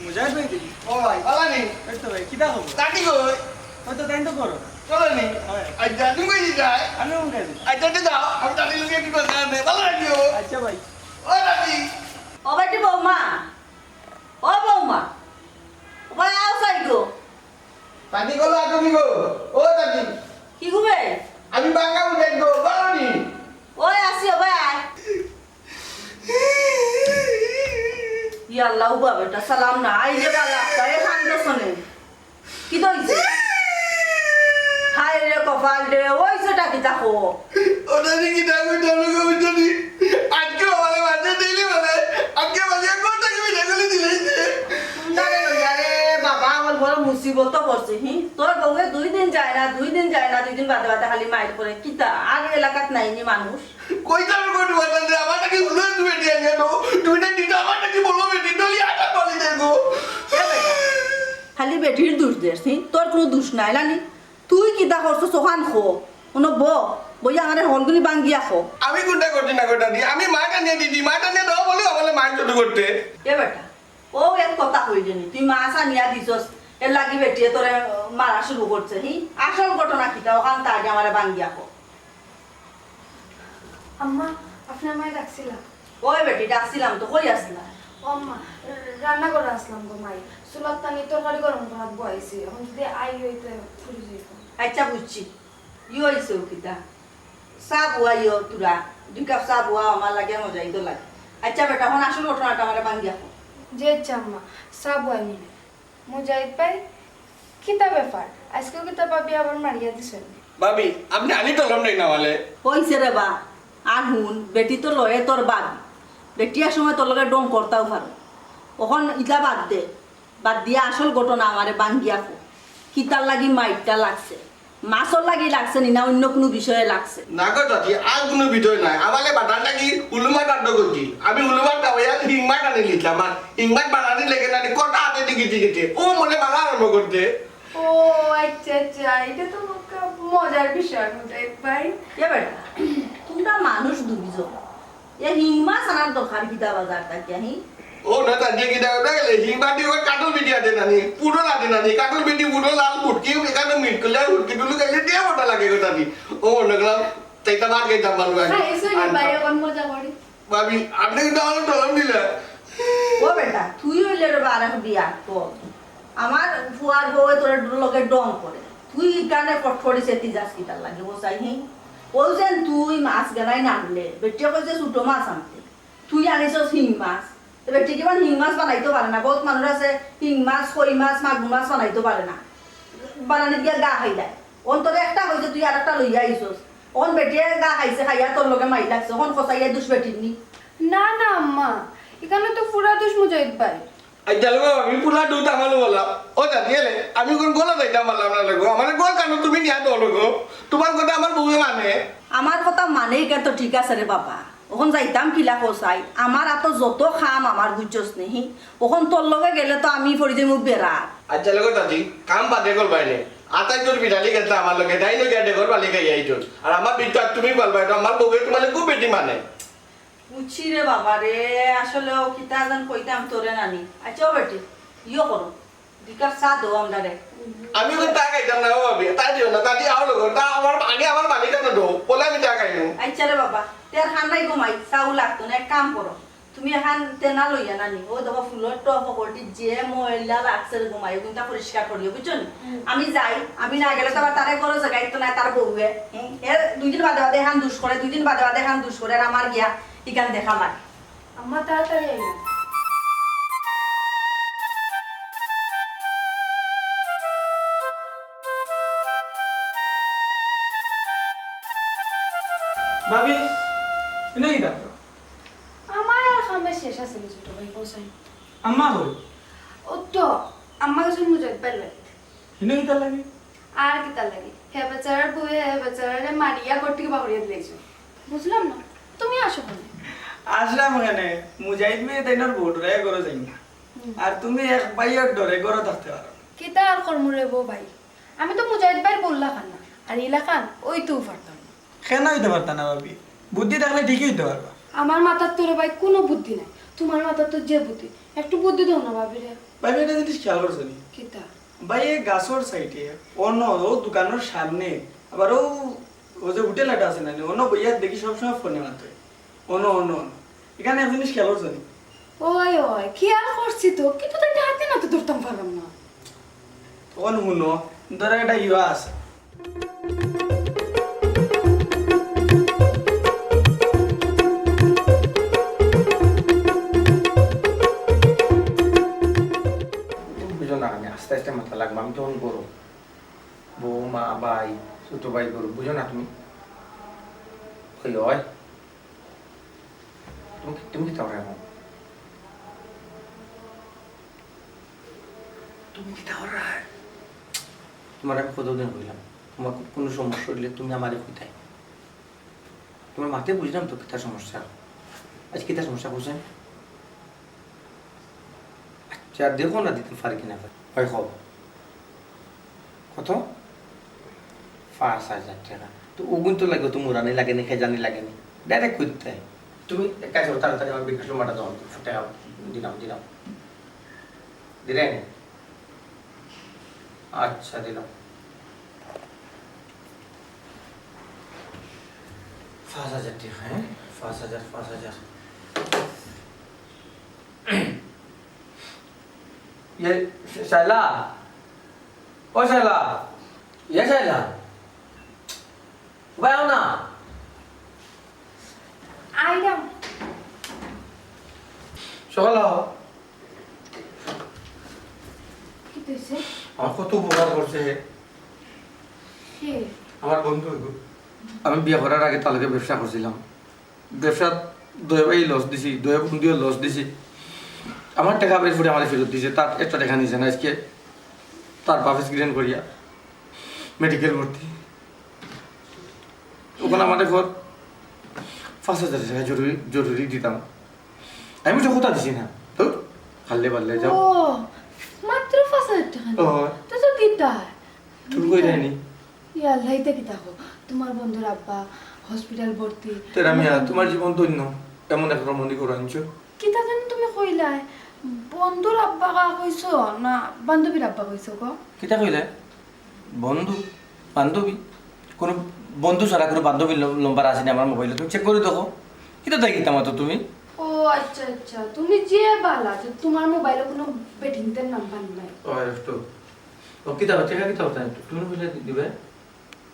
মুজাহিদ ভাই দেখি। ও ভাই, ভালো নি? এই তো ভাই, কিতা খবর? দাদি কই? ওই তো তাই তো করো। চলো নি? হয়। আজ দাদি কই যায়? আমি কোন কাজে? আজ দাদি যাও, আমি দাদি লোকে কি কথা আছে? ভালো লাগিও। আচ্ছা ভাই। ও দাদি। ও বেটি বৌমা, ও বৌমা, ও ভাই আও সাইড গো। দাদি গো, আ তুমি গো। ও দাদি। কি গো বে? আমি বাঙ্গা উঠে গো, বলো নি। ওই আসি, ও ভাই আয়। আল্লাহ বা বেটা, সালাম না, আইলে বালা, তাই খান দোষনে। কি দইছে? হায় রে কপাল রে, ওই সেটা কিতা কো? ওটা যে কিতা কইতে হলো গো, বুঝছো নি? আজকে আমারে মাঝে দিলি বলে, আজকে মাঝে কোনটা কি ভিডিও করে দিলে? আরে, আরে বাবা, আমার বড় মুসিবত পড়ছে, হি? তোর বউয়ে দুই দিন যায় না, দুই দিন যায় না, দুই দিন বাদে বাদে খালি মাইর করে। কিতা? আর এলাকাত নাই নি মানুষ? কইতাম কই তোমার সাথে, আমার নাকি হুলো একটু বেটি আনিয়া দেবো। তুমি না দিতে আমার নাকি বলো বেটি, নলি আটা পালি দেবো। এ বেটা, খালি বেটির দোষ দেস, হি? তোর কোনো দোষ নাই, নানি? তুই কিতা করছস, ওখান খো। কোনো ব, বইয়া আমারে হলগুলি বাঙ্গিয়া খো। আমি কোনটা করছি না কোনটা দি? আমি মাছ আনিয়া দিদি, মাছ আনিয়া দেওয়া বলে আমারে মাছ ছোট করতে। এ বেটা, ও এক কথা কইলে নি, তুই মাছ আনিয়া দিছস, এর লাগি বেটিয়ে তোরে মারা শুরু করছে, হি? আসল ঘটনা কিতা, ওখান তা আগে আমারে বাঙ্গিয়া খো। আম্মা, আপনি আমায় ডাকছিলা? ওই বেটি, ডাকছিলাম তো, কই আসলা? ও আম্মা, রান্না করে আসলাম গো মাই। চুলার তানি তরকারি গরম করাত বহাইছি, এখন যদি আই হইতে পুরি যাইব। আচ্ছা, বুঝছি। ইয়ো আইছে কিতা? চা বুয়াইও তোরা, দুই কাপ চা বুয়াও, আমার লাগে মজাই তো লাগে। আচ্ছা বেটা, এখন আসল ঘটনাটা আমারে বাঙ্গিয়া কো। জি আচ্ছা আম্মা, চা বুয়াই নিলে। মুজাহিদ ভাই, কিতা ব্যাপার? আজকেও কিতা ভাবি আবার মারিয়া দিছেন? ভাবি, আপনি আনি টলম নেই না মালে? কইছে রে বা, আর হুন, বেটি তো লয়ে তোর বাদ। বেটিয়ার সময় তোর লগে ডং করতাও পারো। অখন ইটা বাদ দে, বাদ দিয়া আসল ঘটনা আমারে বাঙ্গিয়া কো। কিতার লাগি মাইরটা লাগছে? মাছর লাগি লাগছে নি না অন্য কুনু বিষয়ে লাগছে? না গো চাচি, আর কুনু বিষয় নাই। আমারে বাটার লাগি হুলুমার কাণ্ড করছি। আমি হুলুমার খাওয়াইয়া হিংমার আনি লিখলাম। আর হিংমার বানানি লেগে না, কটা হাতে দিকে দিকে। ও মনে বালা আরম্ভ করতে। ও আচ্ছা আচ্ছা, এটা তো একটা মজার বিষয় মুজাহিদ ভাই। এ বেটা, তোমরা মানুষ দুইজন, এ হিং মাছ আনার দরকার কিতা বাজার থাকি, হি? ও না, তা দিয়ে কিতা ওটা গেলে হিং বাটি ওর কাটল বিটি আছে নানি, পুরো লাগে নানি, কাটল বিটি পুরো লাল ফুটকি, এখানে মিট করলে আর ফুটকি টুলু খাইলে দিয়ে ওটা লাগে গো নানি। ও মনে করলাম, তাই তো ভাত খাইতাম ভালো লাগে। খাইছো নি ভাই, এখন মজা করি। ভাবি, আপনি কিন্তু আমার টলম দিলে। ও বেটা, তুই হইলে রে বারো বিয়া কর। আমার ফুয়ার বউয়ে তোর লগে ডং করে। তুই ইকানে ফটফটি সেতি যাস কিতার লাগি, বসাই হি? ও যেন তুই মাছ গেলাই না আনলে, বেটিয়ে কইছে ছোট মাছ আনতে। তুই আনিছস হিং মাছ। তো বেটি কিমান হিং মাছ বানাইতে পারে না। বহুত মানুষ আছে হিং মাছ, কই মাছ, মাগুর মাছ বানাইতে পারে না। বানানিত গিয়া গা খাই যায়। অন্তরে একটা কইছে তুই আর একটা লইয়া আইছস। অন বেটিয়ে গা খাইছে, খাইয়া তোর লগে মাই লাগছে। অন কষাইয়া দুষ বেটির নি। না না আম্মা, এখানে তো পুরা দুষ মুজাহিদ ভাই। আই, চলো বাবা, আমি পুরা দুধ আমালো বলা। ও দাদি, এলে, আমি কোন গোলা যাইতাম পারলাম না লাগো। আমার গোল কেন তুমি নিয়া দলো গো? তোমার কথা আমার বউয়ে মানে। আমার কথা মানে, ইখান তো ঠিক আছে রে বাবা। অখন যাইতাম কিলা কসাই, আমার আতো যত কাম আমার বুঝছস নেহি। অখন তোর লগে গেলে তো আমি পড়ি যাইমু বেড়া। আচ্ছা, লগো দাদি, কাম বাদে করবাই নে। আতাই তোর বিড়ালি গেছে আমার লগে, তাই লগে ডেগর বালি খাই আইছস। আর আমার বিদ্যা তুমি পালবাই তো, আমার বউয়ে তোমারে খুব বেটি মানে। বুঝছি রে বাবা রে, আসলে ও কিতা যেন কইতাম তোরে নানি। আচ্ছা ও বেটি, ইয়ো করো, দুই কাপ চা দেও আমরারে। আমি তো চা খাইতাম না, ও ভাবি, চা দিও না, চা দিয়ে আও লোক, চা আমার, আগে আমার বালি কেন দেও, বলে আমি চা খাই না। আচ্ছা রে বাবা, তে আর খান নাই ঘুমাই, চাও লাগতো না, এক কাম করো, তুমি এখান তেনা লইয়া নানি, ও দেখো ফুলর টব হকলটি যে ময়লা লাগছে রে ঘুমাই, ওগুনটা পরিষ্কার করিও, বুঝছো নি? হুম। আমি যাই, আমি না গেলে তো আবার তারে ঘরো জাগাইতো না, তার বউয়ে। হ্যাঁ, এ দুই দিন বাদে বাদে এখান দুষ করে, দুই দিন বাদে বাদে এখান দুষ করে, আর আমার গিয়া ইখান দেখা লাগে। আম্মা, তাড়াতাড়ি আইও। ভাবি, ইনো কিতা? আমার আর কামের শেষ আছে নি ছোট ভাই, পৌঁছাই। আম্মা কই? ও তো, আম্মা গেছইন মুজাহিদ ভাইর বাড়িত। হিনো কিতার লাগি? আর কিতার লাগি? হে বেচারার বউয়ে হে বেচারারে মারিয়া ঘর থাকি বাগড়িয়া দিলাইছে। বুঝলাম না, তুমি আসো কেনে? আসলাম কেনে? মুজাহিদ ভাইয়ে তাইনর বউরে ডরাইয়া ঘরো যাইন না। হুম। আর তুমি এক ভাইর ডরে ঘরো থাকতে পারো না। কিতা আর করমু রে বউ ভাই? আমি তো মুজাহিদ ভাইর বউর লাখান না। আর ই লাখান অইতেও পারতাম না। কেনে অইতে পারতা না ভাবি? বুদ্ধি থাকলে ঠিকই অইতে পারবা। আমার মাথাত তো রে ভাই কুনু বুদ্ধি নাই। তুমার মাথাত তো যে বুদ্ধি, একটু বুদ্ধি দেও না ভাবিরে। ভাবি, একটা জিনিস খেয়াল করছো নি? কিতা? ভাই, এই গাছর সাইডে, অনো, ও দোকানর সামনে, আবার ও, ও যে হোটেল একটা আছে না, অনো বইয়া দেখি সবসময় ফোনে মাতে। অনো, অনো, অনো। ইখান এক জিনিস খেয়াল করছো নি? ওই, ওই, খেয়াল করছি তো, কিন্তু তাইনরে হাতে নাতে ধরতাম পারলাম না। অনো হুনো, ধরো একটা ইয়া আছে। ওই, তুমি কি, তুমি কিতা কররায় এখন? তুমি কিতা কররায়? তুমারে আমি কতদিন কইলাম, তুমার কু-, কুনু সমস্যা অইলে তুমি আমারে কইতায়। তুমার মাতে বুঝলাম তো কিতা সমস্যা। আইজ কিতা সমস্যা কওছাইন? আইচ্ছা, দেখো না দিতাম পারি কিনা। অয় কও। কত? পাঁচ হাজার টেকা। তো অগুন তো লাগে, তো মুরানি লাগে নি, খেজানি লাগে নি। Direct কইতায়। তুমি এক কাজ করো, তাড়াতাড়ি আমার বিকাশ নম্বরটা দেও, আমি টেকা দিলাম, দিলাম। দিলায় নি? আইচ্ছা, দিলাম। পাঁচ হাজার টেকা, হ্যাঁ? পাঁচ হাজার, পাঁচ হাজার। ইয়ে, শায়লা। ও শায়লা। ইয়ে শায়লা। ভাই, আও না। আইলাম। সকাল আও। কিতা অইছে? আমার কত উপকার করছে হে। কে? আমার বন্ধু অইবো। আমি বিয়া করার আগে তার লগে ব্যবসা করছিলাম। ব্যবসাত দুইবায় loss দিছি, দুই বন্ধুয়ে loss দিছি। আমার টেকা বের করে আমারে ফেরত দিছে, তার একটা টেকা নিছে না। আইজকে তার বাফ accident করিয়া medical ভর্তি। অখন আমারে কর পাঁচ হাজার টেকা জরুরি, জরুরি দিতাম। আমি তো কথা দিছি না। তো খাললে পারলে যাও। ও, মাত্র পাঁচ হাজার টেকা নি? ও। তো তো দিতা। তুমি কই দেয়নি? ইয়া আল্লাহ, ইতা কিতা কও? তুমার বন্ধুর আব্বা hospital ভর্তি। তেরা মিয়া, তুমার জীবন ধন্য, এমন এক রমণী ঘরো আনছো। কিতা যেন তুমি কইলায়? বন্ধুর আব্বা কা কইছো না বান্ধবীর আব্বা কইছো গো? কিতা কইলায়? বন্ধু, বান্ধবী? কুনু বন্ধু ছাড়া কুনু বান্ধবীর ল-, নম্বর আছে নি আমার মোবাইলো? তুমি check করি দেখো। কিতা তাই কিতা মাতো তুমি? ও আইচ্ছা, আইচ্ছা। তুমি যে বালা যে তুমার মোবাইলো কুনু বেটিন্তর নাম্বার নাই। ও, একটু। ও, কিতা অইছে? কিতা অইছে? তুমি কইলে দি-, দিবে?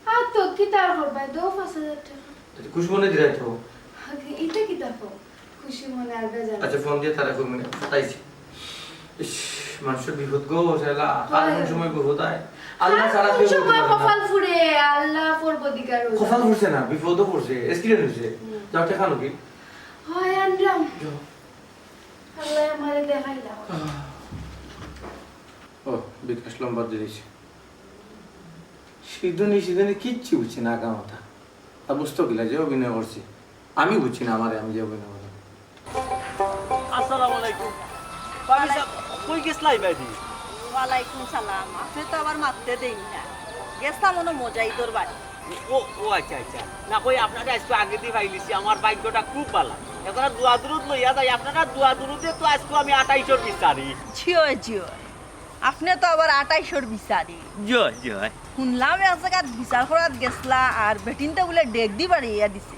আর তো কিতা আর করবায়? দেও পাঁচ হাজার টেকা। আইচ্ছা, খুশি মনে দিরায় তো। আগে ইটা কিতা কও? খুশি মনে আর বেজার। আইচ্ছা, ফোন দিয়া তারে কই মনে ফাটাইছি। ইস, মানষর বিপদ গো, শালা, কার অয়। কুন সময় বিপদ আয়? আল্লাহ ছাড়া কেউ করতে পারে না। কপাল ফুরে, আল্লাহ পরবদিগার রোজা। কপাল ফুরছে না, বিপদও পড়ছে, accident অইছে। হুম। যাও, টেকা আনো কি? অয়, আনরাম। যাও। আল্লাহ আমারে দেখাইলা। আহ। ও, বিকাশ নম্বর দিছে। সিধুনি, সিধুনি কিচ্ছু বুঝছি না, আগামাথা। আর বুঝতো কিলা যে অভিনয় করছি? আমি বুঝছি না, আমারে, আমি যে অভিনয় করলাম। আসসালামু আলাইকুম। ভাবি সাব, কই গেছলা ইবাদি? ওয়ালাইকুম সালাম। আপনে তো আবার মাততে দেইন না। গেছলাম অনো মজাইদর বাড়ি। ও, ও আইচ্ছা, আইচ্ছা। না কই, আপনারে আইজকু আগেদি পাইলিছি, আমার ভাগ্যটা খুব বালা। এছাড়া দোয়া দুরুদ লইয়া যাই, আপনারার দোয়া দুরুদে তো আইজকু আমি আটাইশর বিচারি। জি অয়, জি অয়। আপনে তো আবার আটাইশর বিচারি। জি অয়, জি অয়। হুনলাম এক জাগাত বিচার করাত গেছলা, আর বেটিন্তে বুলে ডেগ দি বাড়াইয়া দিছে।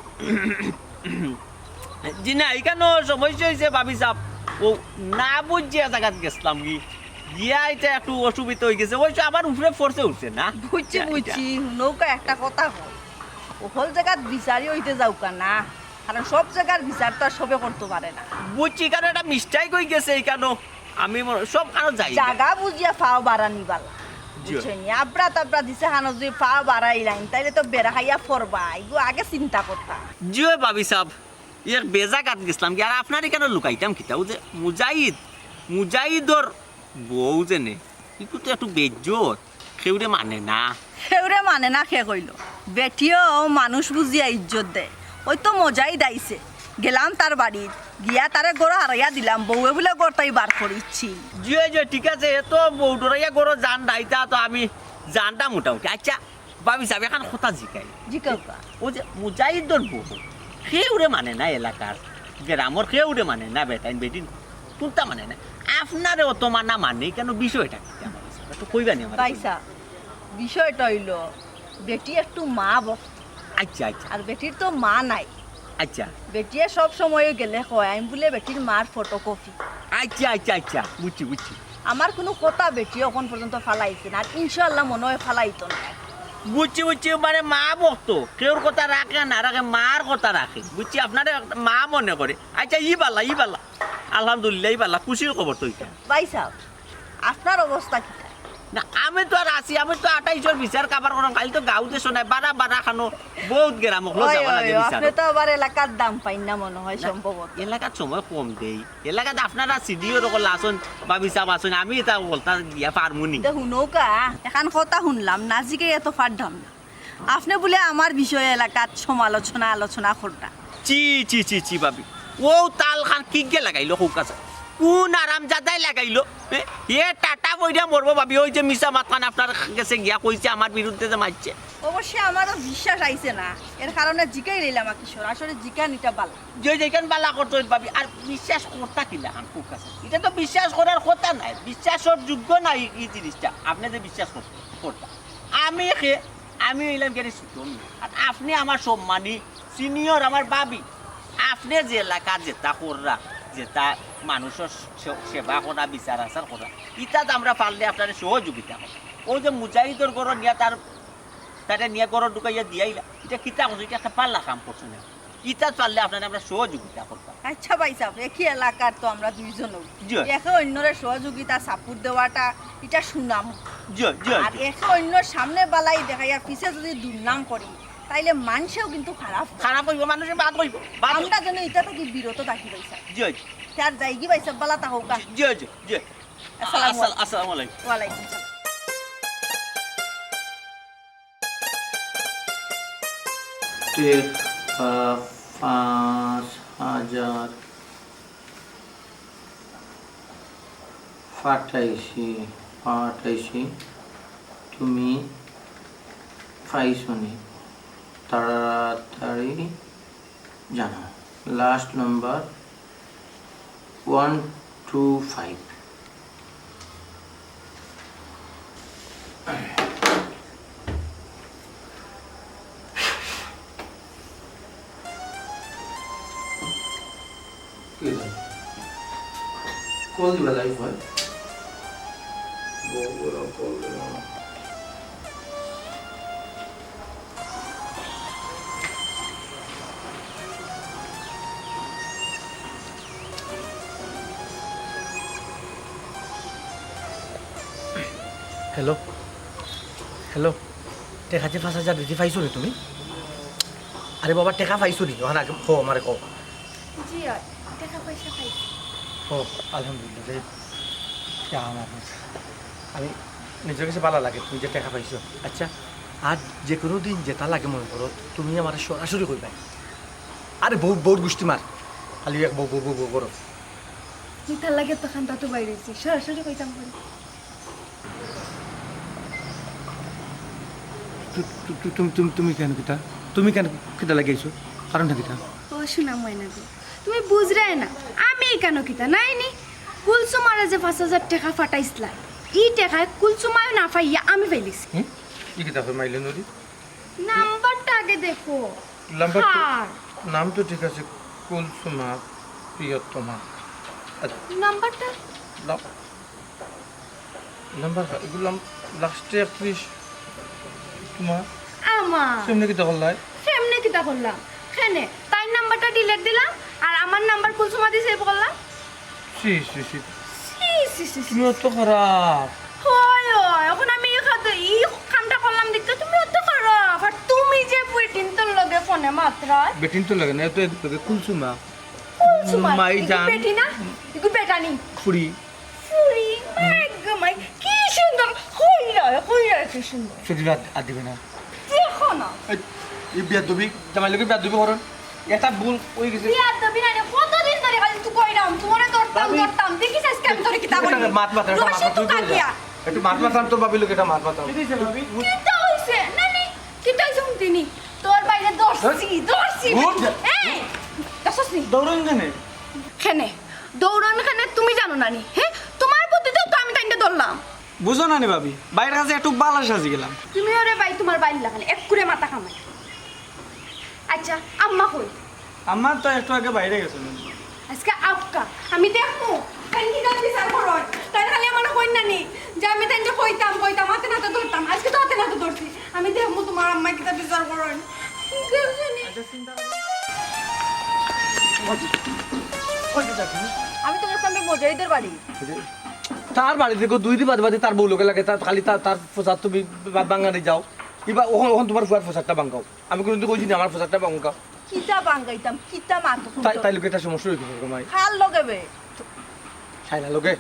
জি না, ইখানো সমস্যা অইছে ভাবি সাব, অউ না বুঝিয়া জাগাত গেছলাম গি, গিয়া ইটা একটু অসুবিধা অইগেছে, অবশ্য আবার উপরে ফোর্সে উঠছে না। বুঝছি, ইটা, ইটা। বুঝছি, হুনউক্কা একটা কথা কই, অকল জাগাত বিচারি অইতে যাউক্কা না, কারণ সব জাগার বিচার তো আর সবে করতো পারে না। বুঝছি, কারণ একটা mistake অইগেছে ইখানো। আমি মনে, সব কারো যাই না। জাগা বুঝিয়া ফাও বাড়ানি বালা। জি। বুঝছইন নি? আবরা তাবরা দিছে খানো যদি ফাও বাড়াইলাইন, তাইলে তো বেড়া খাইয়া পড়বা। ইগু আগে চিন্তা করতা। জি অয় ভাবি সাব, এক বেজাগাত গেছলাম গি, আর আপনারে ইখানো লুকাইতাম কিতা? অউ যে মুজাহিদ, মুজাহিদর বউ যেনে, ইগু তো একটু বেইজ্জত। কেউরে মানে না। কেউরে মানে না কে কইলো? বেটিও মানুষ বুঝিয়া ইজ্জত দেয়। অউ তো মুজাহিদ আইছে। গেলাম তার বাড়িত। গিয়া তারে ঘরো হারাইয়া দিলাম। বউয়ে বুলে ঘর থাকি বার করিছি। জি অয়, জি অয়, ঠিক আছে। এত বউ ডরাইয়া ঘরো যান না, ইতা তো আমি জানতাম মোটামুটি। আইচ্ছা, ভাবি সাব, একখান কথা জিকাই। জিকাউক্কা। অউ যে মুজাহিদর বউ, কেউরে মানে না এলাকার, গ্রামর কেউরে মানে না, বেটাইন বেটিন কুনতা মানে না। আপনারে অত মানা মানে কেনে, বিষয়টা কিতা? একটু কইবা নি আমারে? ভাই সাব, বিষয়টা অইলো, বেটি একটু মা ভক্ত। আইচ্ছা, আইচ্ছা। আর বেটির তো মা নাই। আইচ্ছা। বেটিয়ে সব সময় গেলে কয়, "আমি বুলে বেটির মার photocopy।" আইচ্ছা, আইচ্ছা, আইচ্ছা। বুঝছি, বুঝছি। আমার কুনু কথা বেটিয়ে অখন পর্যন্ত ফালাইছে না, আর ইনশাআল্লাহ মনে অয় ফালাইতো না। বুঝছি, বুঝছি। মানে মা ভক্ত, কেউর কথা রাখে না রাখে, মার কথা রাখে। বুঝছি, আপনারে মা মনে করে। আইচ্ছা, ই বালা, ই বালা। আলহামদুলিল্লাহ, ই বালা, খুশির খবর তো ইটা। ভাই সাব, আপনার অবস্থা কিতা? না, আমি তো আর আছি, আমি তো আটাইশর বিচার কাবার করাম, খালি তো গাঁও দেশো নাই, বারা বারা খানো বহুত গেরাম অকলো ওই, যাওয়া ওই, লাগে বিচার। আপনি তো আবার এলাকার দাম পাইন না মনে হয় না, সম্ভবত। এলাকাত সময় কম দেই, এলাকাত আপনারা সিডিও রকম আছইন, ভাবি সাব আছইন, আমি ইতা বলতা গিয়া পারমুনি। তো হুনউক্কা, এখান কথা হুনলাম, না জিগাইয়া তো পারতাম না। আপনে বুলে আমার বিষয়ে এলাকাত সমালোচনা আলোচনা কররা। ছি, ছি, ছি, ছি, ভাবি। অউ তাল খান কিগে লাগাইলো, কউক্কা চাই? কুন আরামজাদায় লাগাইলো? এ, এ টাটা বইরা মরবো, ভাবি। অউ যে মিছা মাত খান আপনার গেছে গিয়া কইছে, আমার বিরুদ্ধে যে মাতছে। অবশ্যই আমারও বিশ্বাস আইছে না, এর কারণে জিকাই লইলাম আর কি, সরাসরি জিকানিটা বালা। যে যেখান বালা করতো, ভাবি, আর বিশ্বাস করতা কিলা খান, কউক্কা চাই? ইটা তো বিশ্বাস করার কথা নায়, বিশ্বাসর যোগ্য নায় ই জিনিসটা। আপনে যে বিশ্বাস করতে, করতা, আমি খে আমি অইলাম গিয়া ছোট মিয়া। আর আপনে আমার সম্মানী, সিনিয়র, আমার ভাবি। আপনে যে এলাকার যেতা কররা, যেতা মানুষর সে-, সেবা করা, বিচার আচার করা, ইতাত আমরা পারলে আপনারে সহযোগিতা করমু। অউ যে মুজাহিদর ঘরো নিয়া তার, তারে নিয়া ঘরো ঢুকাইয়া দিয়াইলা, ইটা কিতা করছো? ইটা একটা বালা কাম করছো না। ইতাত পারলে আপনারে আমরা সহযোগিতা করতাম। আচ্ছা ভাইসাব, একই এলাকার তো আমরা দুইজন। জি। একে অইন্যরে সহযোগিতা, support দেওয়াটা, ইটা সুনাম। জি, জি, আর জি। একে অইন্যর সামনে বালাই দেখাইয়া পিছে যদি দুর্নাম করি, তাইলে মানষেও কিন্তু খারাপ। খারাপ অইবো, মানুষে বাদ অইবো, বাদ অইবো। আমরা যেন ইটা থাকি বিরত থাকি ভাইসাব। জি, জি। তে আর যাইগি ভাইসাব, বালা থাকউক্কা। জি, জি, জি। আসসালামু আসসাল-, আলাইকুম। আসসালামু আলাইকুম। ওয়ালাইকুম সালাম। টেকা পাঁচ হাজার পাঠাইছি, পাঠাইছি, তুমি পাইছো নি? তাড়াতাড়ি জানাও। Last number one two five. কি জানি? কল দিবা লাইভ হয়। বগুড়া কল দিবা। হ্যালো, হ্যালো, টেকা যে পাঁচ হাজার দিছি পাইছো নি তুমি? আরে বাবা, টেকা পাইছো নি? অখান আগে কও, আমারে কও। জি অয়, টেকা পয়সা পাইছি। ও, আলহামদুলিল্লাহ, যাই হোক, ইয়া আমার মনে হয়। আমি নিজর গেছে বালা লাগে তুমি যে টেকা পাইছো। আচ্ছা, আর যে কোনো দিন যেটা লাগে মনে করো, তুমি আমারে সরাসরি কইবায়। আরে বউর, বউর গুষ্টি মার, খালি এক বউ, বউ, বউ, বউ করো। জি, তার লাগি তো খান্তা তো বাইরে হইছি, সরাসরি কইতাম পারি। তু-, তু-, তু-, তুমি, তুমি, তুমি কেন কিতা? তুমি কেন কিতা লাগি আইছো? কারণটা কিতা? ও সোনা ময়না গো, তুমি বুঝরায় না, আমি কেন কিতা নাই নি? কুলসুমারে যে পাঁচ হাজার টেকা পাঠাইছলায়, ই টেকায় কুলসুমায় না পাইয়া আমি পাইলিছি। হুম? ই কিতা কয় মাইলে নদী? নাম্বারটা আগে দেখো। নাম্বার তো, কার? নাম তো ঠিক আছে, কুলসুমা প্রিয়তমা। আচ্ছা। নাম্বারটা? না-, নাম্বার, এগুলো লাস্টে একত্রিশ তোমার। আমার। সেমনে কিতা করলাই? সেমনে কিতা করলাম? কেনে, তাইর নাম্বারটা ডিলিট দিলাম, আর আমার নাম্বার কুলসুমা দি সেভ করলাম। ছি, ছি, ছি। ছি, ছি, ছি, ছি। তুমি অত খারাপ। হয়, হয়, এখন আমি এই খাতে, এই কামটা করলাম দেখতে তুমি অত খারাপ। আর তুমি যে বেটিন্তর লগে ফোনে মাতরায়। বেটিন্তর লগে না, এত এত লগে কুলসুমা। কুলসুমা, মাই ইগু জান। বেটি না? ইগু বেটানি। ফুড়ি। ফুড়ি, মাই গো মাই, কি সুন্দর। কইরা, কইরা, কি সুন্দর। সত্যি বাদ আর দিবে না। দেখো না। এই, এই বিয়াদবি, জামাই লগে বিয়াদবি করো। এটা ভুল হয়ে গেছে। বিয়াদবি না রে, কতদিন ধরে খালি তুই কইরাম, তোমারে ধরতাম, ভাবি, ধরতাম। দেখিস আজকে আমি তোরে কিতা করি। এটা মাত মাত, এটা মাত মাত, তুই দূরে যা। একটু মাত মাত, তোর ভাবির লগে এটা মাত মাত। কিতা হইছে? না, নি, কিতা হইছে হুনতিনি? তোর বাইরে ধরছি, ধরছি। উঠ। এই, দেখছস নি? দৌড়ন কেনে? কেনে? দৌড়ন কেনে তুমি জানো না নি? হ্যাঁ? তোমার বুদ্ধিতেও তো আমি তাইনটা ধরলাম। বুঝো না নি ভাবি, বাইরের কাছে একটু বালা সাজি গেলাম। তুমি ওরে ভাই তোমার বাইর লাখান, এক করে মাথা কামাই। আচ্ছা, আম্মা কই? আম্মা তো একটু আগে বাইরে গেছে। আজকে আউক্কা, আমি দেখমু, তাইন কিতা বিচার করইন। তাইন খালি আমারে কইন না নি, যে আমি তাইনরে কইতাম, কইতাম, হাতে নাতে ধরতাম। আজকে তো হাতে নাতে ধরছি। আমি দেখমু তোমার আম্মা কিতা বিচার করইন। দেখছো নি? আচ্ছা, চিন্তা করো না। কই যাচ্ছ তুমি? আমি তো গেছিলাম মুজাহিদের বাড়ি। তার বাড়িত গো দুই দিন বাদে বাদে তার বউ লগে লাগে, তার খালি তার, তার ফসাদ তুমি বা-, বাঙ্গানি যাও। ইবা অখন, অখন তুমার ফুয়ার ফসাদটা বাঙ্গাও। আমি কুনুদিন কইছি নি আমার ফসাদটা বাঙ্গাও? কিতা বাঙ্গাইতাম, কিতা মাতো তাই, তাই লগে একটা সমস্যা অই গেছে গো মাই। কার লগে বে? শাইলা লগে।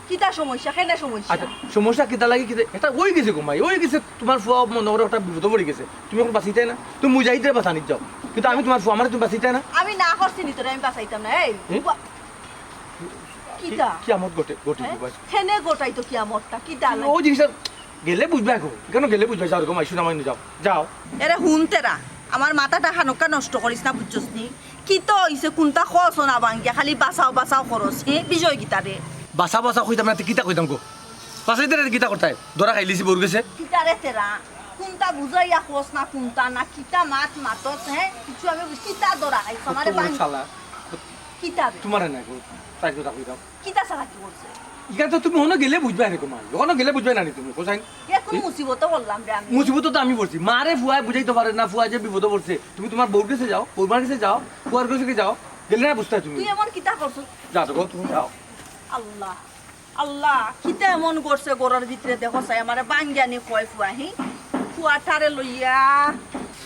কিতা সমস্যা, কেনে সমস্যা? আচ্ছা, সমস্যা কিতা লাগি, কিতা, এটা অই গেছে গো মাই, অই গেছে। তুমার ফুয়া মনো করো একটা বিপদো পড়ি গেছে, তুমি অখন বাঁচাইতায় না, তুমি মুজাহিদরে বাঁচানিত যাও, কিন্তু আমি তুমার ফুয়া, আমারে তুমি বাঁচাইতায় না। আমি না করছি নি তোরে, আমি বাঁচাইতাম না। এই, হুম? বা-, কিতা? কি, কিয়ামত ঘটে, ঘটে হ্যাঁ? গো মাই। কেনে ঘটাইতো কিয়ামতটা, কিতা লাগি? অউ জিনিসটা গেলে বুঝবায় গো, কেনে গেলে বুঝবায়, যাও গো মাই, সোনা মাই যাও, যাও। এরে হুন তেরা, আমার মাথাটা খানোকা নষ্ট করিস না, বুঝছস নি? কিতা অইছে, কুনটা কছ না বাঙ্গিয়া, খালি বাঁচাও বাঁচাও করস, হে? বিষয় কিতা রে? বাঁচাও বাঁচাও কইতাম না, তে কিতা কইতাম গো? বাঁচাইতে রে কিতা করতায়? ধরা খাইলিছি বউর গেছে। কিতা রে তেরা? কুনটা বুঝাইয়া কছ না, কুনটা না, কিতা মাত মাতস, হে? কিছু আমি বুঝ-, কিতা ধরা খাইছ আমারে কত বড় বাঙ্গি-, চালাক। কিতা বে? তুমারে না গো, তাই কথা কইতাম। কিতা চালাকি করছে? ইখান তো তুমি অনো গেলে বুঝবায় নি গো মাই, অনো গেলে বুঝবায় না নি তুমি, কোথায়? এ কোন মুসিবতো পড়লাম রে আমি? মুসিবতো তো আমি পড়ছি। মারে ফুয়ায় বুঝাইতো পারে না, ফুয়া যে বিপদো পড়ছে। তুমি তুমার বউর গেছে যাও, বউর মার গেছে যাও, ফুয়ার গেছে কি যাও, গেলে না বুঝতায় তুমি। তুই এমন কিতা করছস? যাও তো গো, তুমি যাও। আল্লাহ, আল্লাহ, কিতা এমন করছে ঘরর ভিতরে দেখো চাই, আমারে বাঙ্গিয়া নি কয় ফুয়া, হি? ফুয়াটারে লইয়া।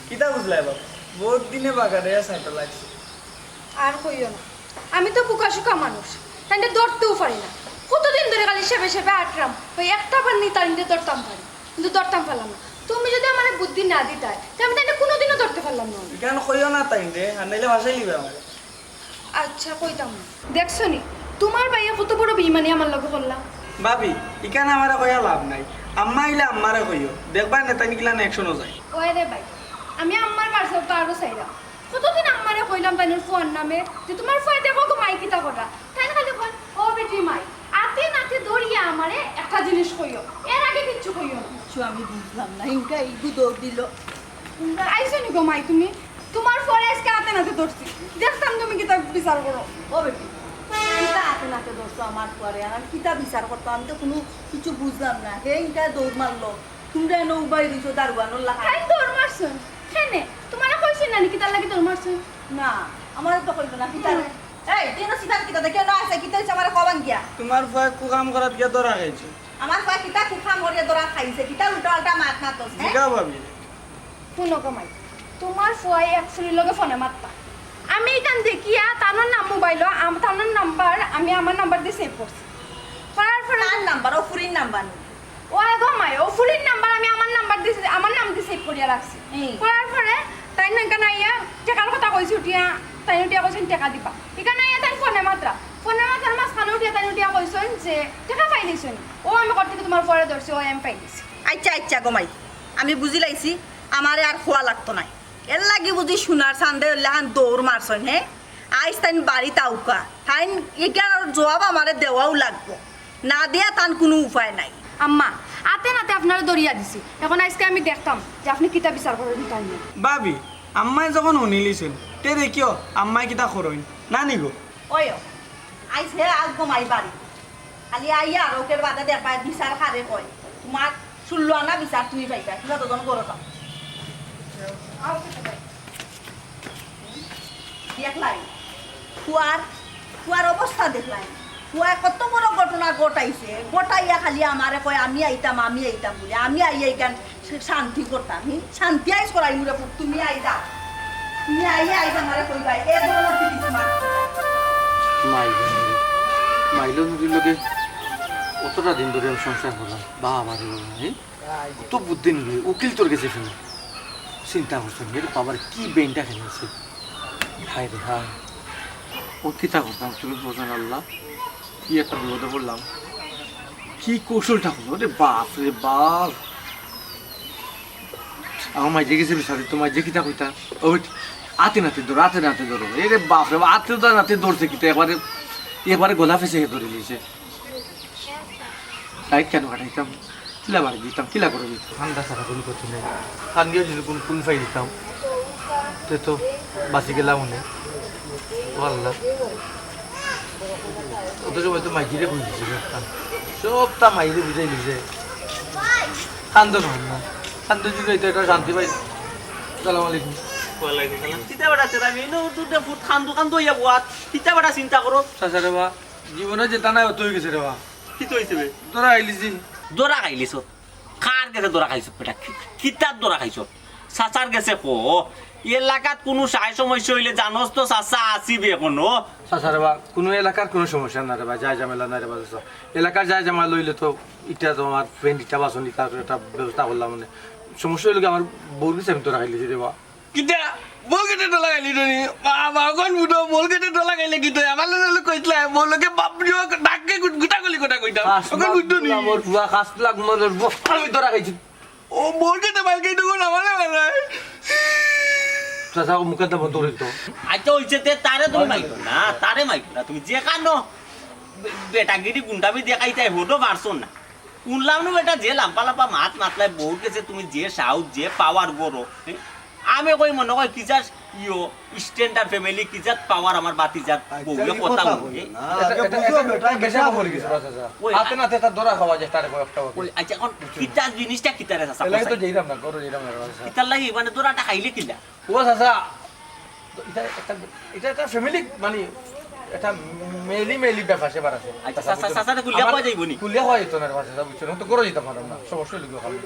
কিতা বুঝলায় বাবা? বউত দিনে বাগারে সাইটো লাগছে। আর কইও না, আমি তো বুকা-শুকা মানুষ, তাইনরে ধরতেও পারি না। কতদিন ধরি খালি সেবে সেবে আটরাম, অউ একটা বার নি তাইনরে ধরতাম পারি, কিন্তু ধরতাম পারলাম না। তুমি যুদি আমারে বুদ্ধি না দিতায়, তে আমি তাইনরে কুনুদিনও ধরতে পারলাম না। ইখান কইও না তাইনরে, আর নাইলে ভাসাইলিবা আমারে। আচ্ছা, কইতাম না। দেখছো নি, তুমার ভাইয়ে কত বড় বেইমানি আমার লগে করলা। ভাবি, ইখান আমারে কইয়া লাভ নাই, আম্মা আইলে আম্মারে কইও, দেখবায় নে তাইন কিলান action-ও যায়। ওই রে ভাই, আমি আম্মার বাড়ি যাইতাম আরো চাইরাম। কতদিন আম্মারে কইলাম তাইনর ফুয়ার নামে যে তুমার ফুয়ায় দেখো গো মাই কিতা কররা। তাইন খালি কইন, "ও বেটি মাই, আতে নাতে ধরিয়া আমারে একটা জিনিস কইও, এর আগে কিচ্ছু কইও না।" কিচ্ছু আমি বুঝলাম না, ইনকা ইগু দৌড় দিল। আইছো নি গো মাই তুমি? তুমার ফুয়ারে আইজকে আতে নাতে ধরছি, দেখতাম তুমি কিতা বিচার করো। ও বেটি, কিতা আতে নাতে ধরছো আমার ফুয়ারে, আর আমি কিতা বিচার করতাম? আমি তো কুনু কিছু বুঝলাম না। হে ইনকা দৌড় মারলো, তুমরা এনো উবাই রইছো দারোয়ানর লাখান। তাইন দৌড় মারছইন? কেনে? তুমারে কইছইন না নি কিতার লাগি দৌড় মারছইন? না, আমারে তো কইলো না, কিতা রে? এই, তুই না সিধা কিতা দেখে না আছে, কিতা অইছে আমারে কবান গিয়া? তুমার ফুয়ায় কুকাম করাত গিয়া ধরা খাইছে। আমার ফুয়ায় কিতা কুকাম করিয়া ধরা খাইছে, কিতা উল্টা পাল্টা মাত মাতস, হে? জিগাও ভাবি। হুনো গো মাই, তুমার ফুয়ায় এক ফুরির লগে ফোনে মাতরা। আমি ইখান দেখিয়া তানর নাম মোবাইলো, আম-, তানর নাম্বার আমি আমার নাম্বার দি সেভ করছি। করার পরে তার নাম্বার, অউ ফুরির নাম্বার নি? ও আগো মাই, অউ ফুরির নাম্বার আমি আমার নাম্বার দি, আমার নাম দি সেভ করিয়া রাখছি। হুম। করার পরে তাইন ইখান আইয়া টেকার কথা কইছি উঠিয়া, তাইন উঠিয়া কইছইন টেকা দিবা। ইখান আইয়া তাইন ফোনে মাতরা, ফোনে মাতরার মাঝখানো উঠিয়া তাইন উঠিয়া কইছইন যে টেকা পাইলিছইন। অউ আমি কর থাকি তুমার ফুয়ারে ধরছি, অউ আমি পাইলিছি। আইচ্ছা, আইচ্ছা গো মাই, আমি বুঝিলাইছি, আমারে আর কওয়া লাগতো নায়। এরলাগি বুঝি সোনার চান্দে অইলাখান দৌড় মারছইন, হে? আইজ তাইন বাড়িত আউক্কা, তাইন ইখানর জুয়াব আমারে দেওয়াউ লাগবো, না দিয়া তান কুনু উপায় নাই। আম্মা, আতে নাতে আপনারে ধরিয়া দিছি, অখন আইজকে আমি দেখতাম যে আপনে কিতা বিচার করইন তাইন। ভাবি, আম্মায় যখন হুনিলিছইন, তে দেখিও আম্মায় কিতা করইন, না নি গো? ওই, আইজ হে আউক গো মাই বাড়ি। খালি আইয়া আর অউকের বাদে দেখবায় বিচার কারে কয়। তুমার ষোলো আনা বিচার তুমি পাইবায়। তুমরা দুইজন ঘরো যাও। দেখলায়? ফুয়ার, ফুয়ার অবস্থা দেখলায়? ফুয়ায় কত বড় ঘটনা ঘটাইছে। ঘটাইয়া খালি আমারে কয়, "আমি আইতাম, আমি আইতাম" বুলি। আমি আইয়া ইখান শান্তি করতাম, হি? শান্তি আইজ করাইমু রে পুত, তুমি আইবা। তুমি আইয়া আইজ আমারে কইবায়, এ ধরনর কি কিছু মাত? মাইলো নুরি, মাইলো নুরির লগে অতটা দিন ধরি আমি সংসার করলাম। বাবা রে বাবা, হি? কত বুদ্ধি নুরি, উকিল তোর গেছে ফেলে। চিন্তা করছো নি, এর বাবার কি brain-টা খেলাইছে। হায় রে হায়। অউ কিতা করতাম, তুমি বুঝো না আল্লাহ। কি একটা বিপদে পড়লাম। কি কৌশলটা হলো রে বাপ রে বাপ। আমার মাইজে গেছে বিচারে, তো মাইজে কিতা কইতা? ও বেটি, আতে নাতে ধরো, আতে নাতে ধরো। এ রে বাপ রে বাপ, আতে তো নাতে ধরছে কিতা? একবারে, একবারে গলা ফেসে ধরিলিছে। লাইট কেনে কাটাইতাম? কিলা বাড়ি দিতাম, কিলা করে দিতাম? ঠান্ডা ছাড়া কুনু গতি নাই। কান্দিও যদি কুনু কুল পাই দিতাম, তে তো বাঁচি গেলাম অনে। ও আল্লাহ। অত সময় তো মাইজিরে কই দিছি রে। সবটা মাইরে বুঝাই দিছে। কান্দো না, না। কান্দো যদি এটা একটা শান্তি পাই। সালাম আলাইকুম। ওয়ালাইকুম সালাম। কিতা বেটা তেরা মেয়ে, নো, তুই দে ফুট কান্দো, কান্দো ইয়া বুয়াত। কিতা বেটা চিন্তা করো। চাচা রে বা, জীবনে যেটা নাই, অত অই গেছে রে বা। কিতা অইছে বে? ধরা খাইলিছি। ধরা খাইলিছত? কার গেছে ধরা খাইছত বেটা? কি-, কিতার ধরা খাইছত? চাচার গেছে ক। এলাকাত কুনু সায় সমস্যা অইলে জানোস তো চাচা আছি বে কুনু। চাচা রে বা, কুনু এলাকার কুনু সমস্যা না রে বা, যায় ঝামেলা না রে বা চাচা। এলাকার যায় ঝামেলা অইলে তো ইটা তো আমার friend ইটা বাসন ইটা একটা ব্যবস্থা করলাম মানে। সমস্যা অইলো কি আমার বউর গেছে আমি ধরা খাইলিছি রে বা। কিতা? বউর গেছে ধরা খাইলি নি? বাবা, অখন বুঝো, বউর গেছে ধরা খাইলে কিতা অয়? আমার লগে কইছলা, বউর লগে বাপ রে, ডাকে গুটা গলি কথা কইতাম। অখন বুঝছো নি? আমার বুয়া, খাসলা গুমালের বুয়া, আমি ধরা খাইছি। ও, বউর গেছে মাইর খাইতো কোন আমারে বানায়। চাচা, ও মুখে তো বন্ধ করি তো। আচ্ছা, অইছে তে তারে তুমি মাইরো না, তারে মাইরো না। তুমি যে কানো বে-, বেটাগিরি গুন্ডামি দেখাইতায়, হদো পারছো না। হুনলাম নু বেটা, যে লাম্বা লাম্বা মাত মাতলায়, বউর গেছে তুমি যে সাহস, যে power করো, হ্যাঁ? আমি কই মনে কয় কি যার ইয়ো, standard family, কি যার power আমার বাতি যার আচ্ছা, বউয়ে এই কথা কথা হুনে। কইও না। এটা, আগে এটা, বুঝো এটা, বেটা, এটা বেশি কিতা পড়ে গেছে, কইরা। বাস আছে। ওই, হাতে নাতে তার ধরা খাওয়া যায়, তারে কয়েকটা ওকে। ওই, আচ্ছা, এখন কিতা জিনিসটা কিতা রে চাচা? এর লাগি তো কইছে? যাইরাম না, ঘরো যাইরাম না, বাস আছে। কিতার লাগি? মানে ধরাটা খাইলে কিলা? ও চাচা, তো ইটা একটা, ইটা একটা family, মানে, একটা মেলি মেলি ব্যাপার স্যাপার আছে। আচ্ছা, চাচা, চাচা, চাচা, খুলিয়া আমার কওয়া যাইবো নি? খুলিয়া কওয়া যাইতো না রে, চাচা, বুঝছো না? তো ঘরো যাইতাম পারলাম না, সমস্যা অইলো কি, খালি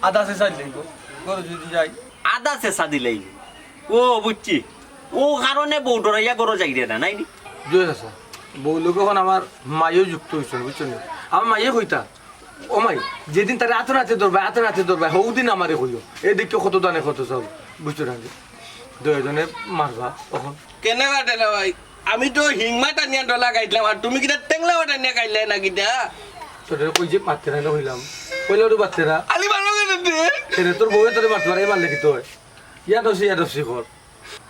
আদা শেষা দিলেই গো, ঘরো যদি যাই। আদা শেষা দিলেই? ও, বুঝছি। ও কারণে বউ ডরাইয়া ঘরো যাইরে না, নায় নি? জি চাচা, বউর লগে অখন আমার মাইও যুক্ত অইছে, বুঝছো নি? আমার মাইয়ে কইতা, ও মাই, যেদিন তারে আতো নাতে ধরবায়, আতো নাতে ধরবায়, হউ দিন আমারে কইও। এদিকে কত দানে কত চাউল, বুঝছো না? দুইজনে মারবা অখন। কেনে মারতে না ভাই? আমি তো হিংমা টানিয়া ডলা খাইছলাম, আর তুমি কিতা টেংলা টানিয়া খাইলে না কিতা? তোরে কই যে মারতে না কইলাম, কইলে ওরে মারতে না। আলি ভালো করে দে। এরে তোর বউয়ে তোরে মারতে পারে, এই মারলে কিতা অয়? ইয়াদবি, ইয়াদবি কর।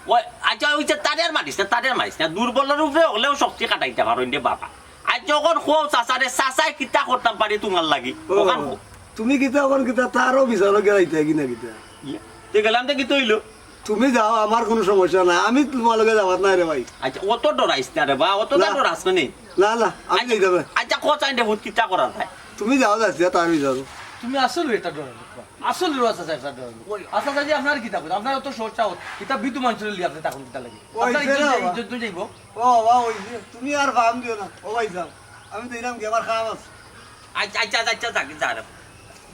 ওই, আচ্ছা, ওই যে তারে আর মারিস না, তারে আর মারিস না। দুর্বলর উপরে হলেও শক্তি খাটাইতে পারো রে বাবা। আর যখন কও চাচারে, চাচায় কিতা করতাম পারি তুমার লাগি? ও, অখান কও। তুমি কিতা অখন কিতা তারও বিচারো গেলাইতা কি না কিতা? ইয়ে, তে গেলাম তে কিতা অইলো? তুমি যাও, আমার কুনু সমস্যা নাই, আমি তুমার লগে যাওয়াত নাই রে ভাই। আচ্ছা, অত ডরাইস না রে বা, অত না। ডরাস না নি। না, না, আমি আচ্ছা, যাইতাম না। আচ্ছা, কও চাইন রে, ভূত কিতা করা যায়? তুমি যাও, যাইস, যা, তার বিচারো। তুমি আসলে এটা ডরাইস না। আসলে রুয়া চাচা একটা ডর। ওই। আচ্ছা, চাচা জি, আপনার কিতা কইন? আপনার তো সহজ সহজ। ইতা বিধু মানুষের লিয়ে আপনি তখন কিতা লাগে? ওই আপনার যে ইজ্জত না যাই-, বাবা। ইজ্জত তো যাইবো। ও বাবা, ওই যে, তুমি আর ফাম দিও না। ও ভাই সাহেব, আমি তো এরাম কি আমার কাম আছে। আচ্ছা, আচ্ছা, আচ্ছা, আচ্ছা, যাক, যা রে।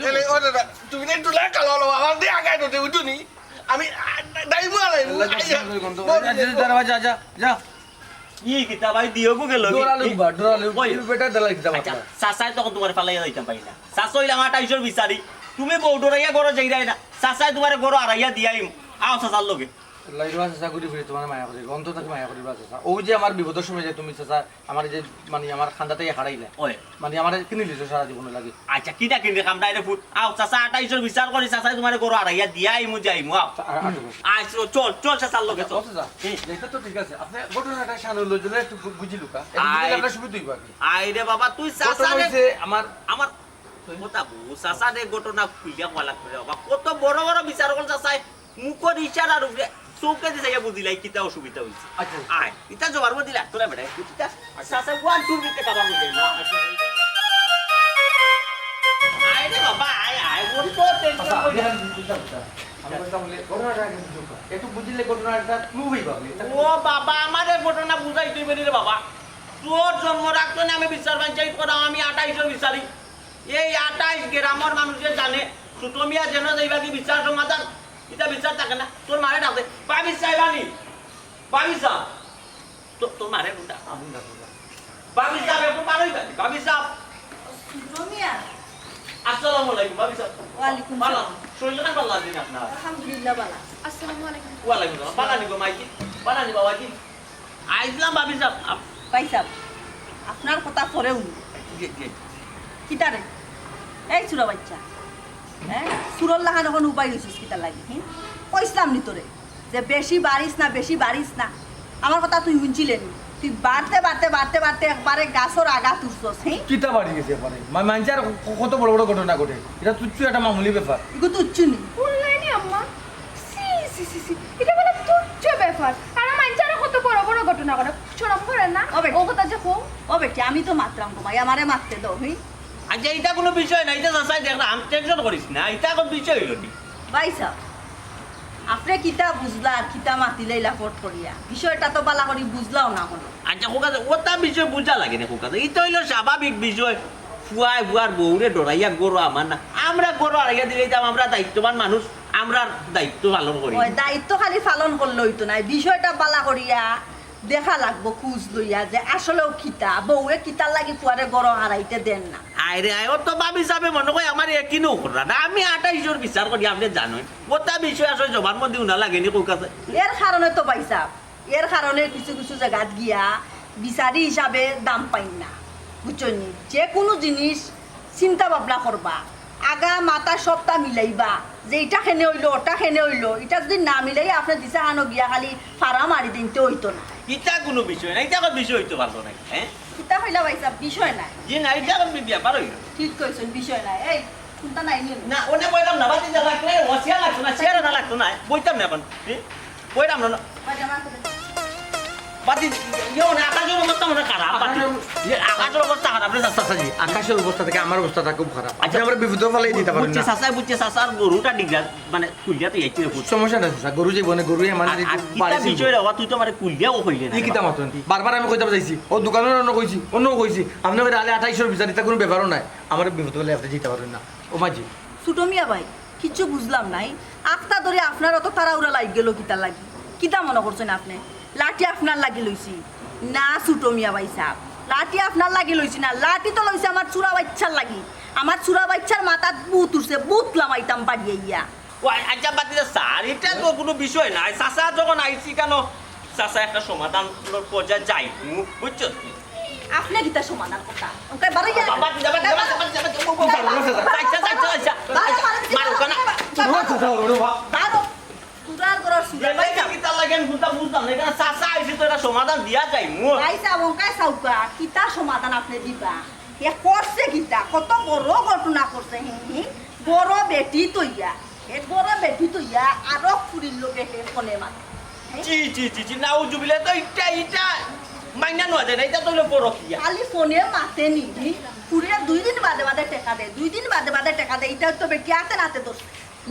এলে, ও দাদা, তুমি না একটু লেখা লো, আমার দিয়ে আগে ঢুকে উঠুনি। আমি, আ, যাইবো আর যাইবো। আল্লাহ আইয়া, কষ্ট করে গন্ধ। বল। যা, যা, যা, যা, যা। ই কিতা ভাই দিও গো গেল কি? ডরালে উঠবা, ডরালে উঠবা। ওই। এই বেটা ডরালে কিতা আচ্ছা, মাতলা? চাচায় তখন তুমারে ফালাইয়া যাইতাম পারি না। চাচা অইলাম আটাইশর বিচারি। তুমি বউ ডরাইয়া ঘরো যাইরায় না। চাচায় তুমারে ঘরো আড়াইয়া দিয়াইম। আও চাচার লগে। লাইবা চাচা ঘুরি ফিরি তুমারে মায়া করি। অন্তর থাকি মায়া করি বা চাচা। ওই যে আমার বিপদর সময় যে তুমি চাচা, আমার যে, মানে, আমার খান্দাতে হারাইলে। ওই। মানে, আমারে কিনি লিছো সারা জীবনর লাগি। আচ্ছা, কিতা কিনরে কামটা রে ফুত? আও, চাচা, আটাইশর বিচার করি, চাচায় তুমারে ঘরো আড়াইয়া দিয়াইমু, যাইমু, আও। আ-, আ-, আ-, আচ্ছা, চল, চল, চাচার লগে আচ্ছা, চল। ও চাচা, হুম। এটা তো ঠিক আছে। আপনি ঘটনাটা শানু লজলে একটু বু-, বুঝিলুকা। এটা আই-, বুঝিলে আপনার সুবিধা হইব আর কি। আই রে বাবা, তুই ঘটনা চাচারে হইছে আমার আমার কথা বল, চাচারে ঘটনা খুলিয়া কওয়া লাগবে রে বাবা। কত বড় বড় বিচার অকল চাচায় মুখর ইশারার উপরে চউখে দি চাইয়া বুঝিলাই কিতা অসুবিধা অইছে। আচ্ছা। আয়, ইতা জবার মধ্যে লাগতো না বেটা, ইতা চাচা ওয়ান টুর ভিতরে কাবার মধ্যে না। আয় রে বাবা, আয়, আয়, ওর তো টেনশন আচ্ছা, করি। আমি আর বুঝলাম না। আমি বলতাম বলে, ঘটনাটা আগে বুঝুক। একটু বুঝিলে ঘটনাটা clue হইব আপনি। ও বাবা, আমারে ঘটনা বুঝাই দিবে রে বাবা। তোর জন্ম রাখতো না, আমি বিচার পঞ্চায়েত করাম, আমি আটাইশর বিচারি। এই আটাইশ গ্রামর মানুষে জানে, ছোট মিয়া যেন যাইবা কি বিচার সমাধান, ইতা বিচার থাকে না। তোর মারে ডাক দে, ভাবি সাহেব আনি, ভাবি সাহেব। তো, তোর মারে কোনটা? আমি ডাকবো না। ভাবি সাহেব, একটু বার হইবা নি, ভাবি সাহেব। ছোট মিয়া। আসসালামু আলাইকুম, ভাবি সাহেব। ওয়ালাইকুম ভালা, সালাম। শরীর খান ভালা আছেন আপনার? আলহামদুলিল্লাহ, ভালা। আসসালামু আলাইকুম। ওয়ালাইকুম সালাম। ভালা নি গো, মাইজি? ভালা নি, বাবাজি? আইসলাম ভাবি সাহেব। আপ- ভাই সাহেব, আপনার কথা পরে উনি। জি, জি। কিতা রে? এই চুরা বাচ্চা, হ্যাঁ? চুরর লাখান অখন উবাই রইছস কিতার লাগি, হুম? কইছলাম নি তোরে যে বেশি বাড়িস না, বেশি বাড়িস না। আমার কথা তুই হুনছিলে নি? তুই বাড়তে, বাড়তে, বাড়তে, বাড়তে একবারে গাছর আগাত উঠছস, হুম? কিতা বাড়ি গেছে একবারে? মা-, মানষর ক-, কত বড় বড় ঘটনা ঘটে। ইটা তুচ্ছ একটা মামুলি ব্যাপার। ইগু তুচ্ছ নি? হুনলায় নি আম্মা? ছি, ছি, ছি, ছি। ইটা বলে তুচ্ছ ব্যাপার। আর মানষর কত বড় বড় ঘটনা ঘটে। শরম করে না? ও বেটি। ও কথা যে কও। ও বেটি, আমি তো মাতরাম গো মাই, আমারে মাততে দেও, হুম? আচ্ছা, ইটা কুনু বিষয় না, ইটা চাচায় দেখরাম, tension করিস না, ইটা অখন বিষয় অইলো নি। ভাই সাহেব, আপনে কিতা বুঝলা আর কিতা মাতিলাইলা ফট করিয়া? বিষয়টা তো বালা করি বুঝলাও না কোনো। আচ্ছা, খোকা, ওটা বিষয় বুঝা লাগে না, খোকা। ইটা অইলো স্বাভাবিক বিষয়। ফুয়ায় ফুয়ার বউরে ডরাইয়া ঘরো আমার না। আমরা ঘরো আড়াইয়া দিলে তো আমরা দায়িত্ববান মানুষ, আমরার দায়িত্ব পালন করি। ওই দায়িত্ব খালি পালন করলে অইতো নায়, বিষয়টা বালা করিয়া দেখা লাগবো খুঁজ লইয়া যে আসলেও কিতা, বউয়ে কিতার লাগি ফুয়ারে ঘরো হারাইতে দেন না। আয় রে আয়, ও তো ভাবি সাবে মনে কয় আমার একই নৌকররা না, আমি আঠাইশর বিচার করি, আপনে জানইন। ওটা বিষয় আসলে জবানবন্দি হুনা লাগেনি, কউক্কা চাই। এর কারণে তো ভাইসাব, এর কারণে কিছু কিছু জাগাত গিয়া বিচারি হিসাবে দাম পাইন না, বুঝছইন নি? যে কুনু জিনিস চিন্তা ভাবনা করবা, আগা মাথা সবটা মিলাইবা, যে ইটা কেনে অইলো, ওটা কেনে অইলো, ইটা যুদি না মিলাইয়া আপনে দিশা খানো গিয়া খালি ফাড়া মারি দিন, তে অইতো না। ইটা কুনু বিষয় না, ইটা কই বিষয় অইতো পারতো না, হ্যাঁ? ইটা কইলা ভাইসাব, বিষয় নায়। জি না, ইটা কই ব্যাপার অইলো। ঠিক কইছইন, বিষয় নায়। এই, কুনটা নাই নি? না, অনে বইলাম না, বাতি যা লাগলে, ও চেয়ার লাগতো না, চেয়ার আনা লাগতো না, বইতাম না এখন। জি? বইলাম না, না। বাতি, ইয়ে, মানে, আকাশর অবস্থা মনে খারাপ, বাতি। আকাশর, ইয়ে, আকাশর অবস্থা খারাপ রে, চাচা। চাচাজি, আকাশর অবস্থা থাকি আমার অবস্থাটা খুব খারাপ। আচ্ছা, আপনে আমারে বিপদো ফালাই দিতা পারইন বুঝছি, না। চাচা, বুঝছি, চাচার গরুটা ডিগলা, মানে, কুলিয়া তো যাইতে রে, বুঝ। সমস্যা নাই, চাচা, গরু যাইবো না, গরু আমার আর, আর কিতা বিষয় রে, ও তুই তো আমারে কুলিয়াও কইলে না। ই কিতা মাতইন? বারবার আমি কইতাম চাইছি, ও দোকানর অনো কইছি, অনো কইছি, আপনে কইরা আলে আঠাইশর বিচার, ইটা কুনু ব্যাপারও নায়। আমারে বিপদো ফালাই আপনে দিতা পারইন না। ও মাঝি। ছোট মিয়া ভাই, কিচ্ছু বুঝলাম নাই। আখতা ধরি আপনার অত তাড়াহুড়া লাগি গেল কিতার লাগি? কিতা মনে করছইন আপনে? লাঠি আপনার লাগি লইছি? না ছোট মিয়া ভাইসাব, লাঠি আপনার লাগি লইছি না, লাঠি তো লইছি আমার চুরা বাইচ্চার লাগি। আমার চুরা বাইচ্চার মাথাত ভূত উঠছে, ভূত লামাইতাম বাড়ি আইয়া। ও আ-, আচ্ছা, বাদ দিয়া স্যার, ইটা তো কুনু বিষয় নায়। চাচা যখন আইছি কেনে, চাচা একটা সমাধানর পর্যায়ে যাইমু, বুঝছো? আপনে কিতা সমাধান করতা? ওকে বারো ইয়া। বাবা, বাবা, বাবা, বাবা, বাবা, বাবা, বাবা, বাবা, আচ্ছা, আচ্ছা, আচ্ছা, আচ্ছা। বারো, বারো, মারো কেনে? বারো। বারো। চুরার ঘরর চুরা। এবার কি তার লাগে আমি বুঝতাম, বুঝতাম না। এখানে চাচা আইছে তো একটা সমাধান দিয়া যাইমু। ভাইসাব, ওকে চাউক্কা, কিতা সমাধান আপনে দিবা? হে করছে কিতা? কত বড় ঘটনা করছে, হি, হি। বড় বেটি তইয়া। হে বড় বেটি তইয়া আরক ফুরির লগে হে ফোনে মাতে। হে? জি, জি, জি, জি, নাউজুবিল্লাহ, তো ইটা, ইটা মাইনা নেওয়া যায় না, ইটা তো অইলো পরকিয়া। খালি ফোনে মাতে নি, হি? ফুরিয়ে দুই দিন বাদে বাদে টেকা দেয়, দুই দিন বাদে বাদে টেকা দেয়, ইটা তো বেটি আতে নাতে ধরছে।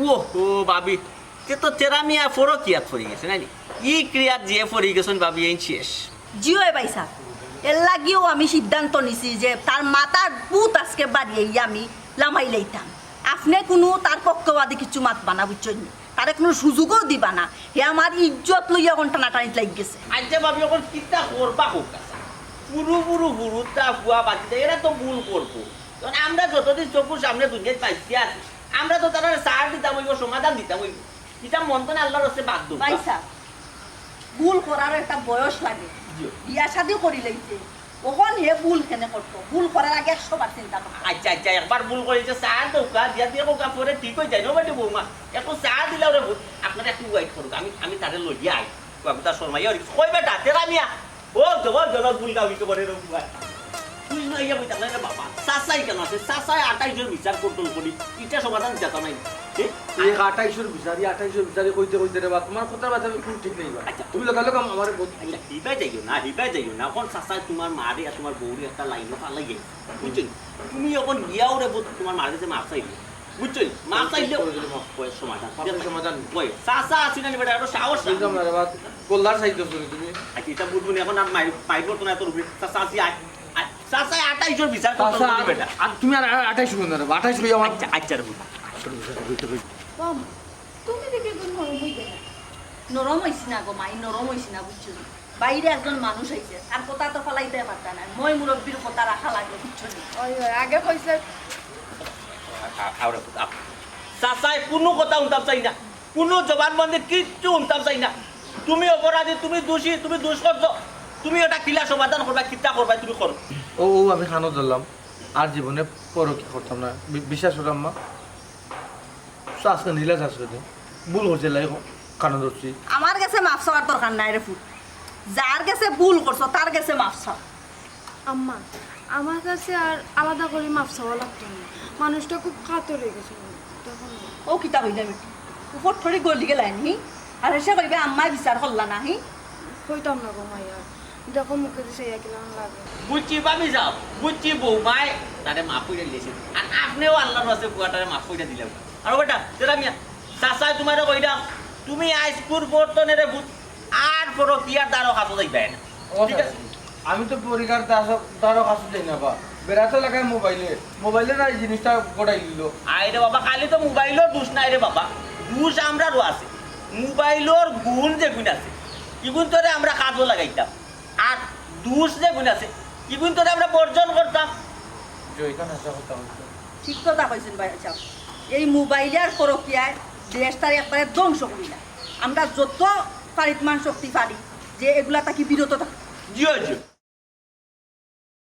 ওহো, ভাবি, তে তো তেরা মিয়া পরকিয়াত পড়ি গেছে, নানি? ই ক্রিয়াত যে পড়ি গেছইন, ভাবি, এইন শেষ। জি অয় ভাইসাব, এর লাগিও আমি সিদ্ধান্ত নিছি যে তার মাথার ভূত আজকে বাড়ি আইয়া আমি লামাই লইতাম। আপনে কুনু তার পক্ষবাদী কিচ্ছু মাতবা না, বুঝছইন নি? তারে কুনু সুযোগও দিবা না। হে আমার ইজ্জত লইয়া অখন টানাটানিত লাগি গেছে। আচ্ছা ভাবি, অখন কিতা করবা কউক্কা চাই? পুরু পুরু হুরুতা ফুয়া বাতি দেয়, এরা তো ভুল করবো। কারণ আমরা যতদিন চকুর সামনে দুনিয়াত বাঁচিয়া আছি, আমরা তো তারারে ছাড় দিতাম অইবো, সমাধান দিতাম অইবো। ইটা মন তো না আল্লাহর রাস্তে বাদ দেও। ভাইসাব, ভুল করারও একটা বয়স লাগে। জি। বিয়া শাদি করি লাইছে, অখন হে ভুল কেনে করতো? ভুল করার আগে একশো বার চিন্তা করতো। আচ্ছা, আচ্ছা, একবার ভুল করি যে চা দেউক্কা, দিয়া দিয়া কউক্কা পরে ঠিক অই যায়, নো বেটি বৌমা। একটু চা দিলাও রে ভূত, আপনারা একটু wait করুক, আমি, আমি তারে লইয়া আই। বাবু তার শর্মাইয়া অইছে। কই বেটা, তেরা মিয়া? ও জবর জবর ভুল গাউলি তো করে রে বুয়া। তুই না ইয়া কইতা না রে বাবা। চাচাই কেনে আছে? চাচাই আঠাইশর বিচার করতো করি। ইটা সমাধান দিতা নাই। এ? এই আঠাইশর বিচারি, আঠাইশর বিচারি কইতে কইতে রে বা, তোমার কথার মাঝে আমি খুব ঠিক নেই বা। আচ্ছা। তুমি লোকাল লোক আমারে বল-, আচ্ছা, হিবায় যাইও না, হিবায় যাইও না। অখন চাচাই তোমার মারে আর তোমার বউরে একটা লাইনো ফালাই গেছে। বুঝছো? তুমি অখন গিয়াও রে বউ, তোমার মার কাছে মাফ চাইবে। বুঝছো? মাফ চাইলে করে দিলে মাফ। ওই সমাধান। মাফের সমাধান। ওই চাচা আছি না বেটা, একটু সাহস রাখ। বুঝলাম না রে বা, কল্লার সাইজ ধরছো তুমি। আচ্ছা, ইটা বুঝবো না, অখন আর মাইর, মাইর পড়তো না তোর উপরে। চাচা আছি, আয়। আয়, চাচা, আঠাইশর বিচার করতো চাচা, না বেটা। আর তুমি আর, আর আঠাইশ করো না রে বা, আঠাইশ কই আমার। আচ্ছা, আচ্ছা রে বুঝা। ও মা, তুমি দেখি একদম নরম অই গেলা। নরম অইছি না গো মাই, নরম অইছি না, বুঝছো নি? বাইরে একজন মানুষ আইছে, তার কথা তো ফালাইতে পারতা না। ময় মুরব্বির কথা রাখা লাগে, বুঝছো নি? ওই, ওই, আগে কইছে। আ-, আ-, আওরে, আ-, চাচায় কুনু কথা হুনতাম চাই না, কুনু জবানবন্দি কিচ্ছু হুনতাম চাই না। তুমি অপরাধী, তুমি দোষী, তুমি দোষ করছো, তুমি ইটা কিলা সমাধান করবা, কিতা করবা, তুমি করো। ও, ও, আমি কানো ধরলাম, আর জীবনে পরকিয়া করতাম না, বি-, বিশ্বাস করো আম্মা। তো আজকে নিলা চাষ করে দে। ভুল করছে লাই কানো ধরছি। আমার গেছে মাফ চাওয়ার দরকার নাই রে ফুত। যার গেছে ভুল করছো, তার গেছে মাফ চাও। আম্মা, আমার কাছে আর আলাদা করি মাফ চাওয়া লাগতো না। মানুষটা খুব কাতর অই গেছে, দেখো না। ও কিতা কইলে বেটি? উপর থরি গলি গেলাই নি? আর এসে কইবে আম্মায় বিচার করলা না, হি? কইতাম না গো মাইয়া, দেখো মুখে দিছে ইয়া কিলান লাগে। বুঝছি ভাবি যাও, বুঝছি বৌমায় তারে মাফ কইরা দিয়েছে। আর আপনেও আল্লাহর কাছে বুয়াটারে মাফ কইরা দিলাম। আর বেটা, তেরা মিয়া, চাচায় তোমারে কইরা, তুমি আইজকুর বর্তনে রে পুত, আর পরকিয়ার দ্বারো কাছো যাইবায় না। ও ঠিক আছে? আমি তো পরকিয়ার দ্বারো কাছো যাই না বা। বেড়াতে লাগায় মোবাইলে, মোবাইলে না এই জিনিসটা গড়াই দিল। আয় রে বাবা, খালি তো মোবাইলর দোষ নাই রে বাবা, দোষ আমরারও আছে। মোবাইলর গুণ যেগুন আছে, ইগুন তোরে আমরা কাজো লাগাইতাম, আর দোষ যেগুন আছে, ইগুন তোরে আমরা বর্জন করতাম। জয়খান হাসা কথা বলতো। ঠিক কথা কইছেন ভাই সাহেব, এই মোবাইলে আর পরকিয়ায় দেশটারে একবারে ধ্বংস করিলা। আমরা যত পারিত মান শক্তি পারি যে এগুলা থাকি বিরত থাকি। জিও জিও।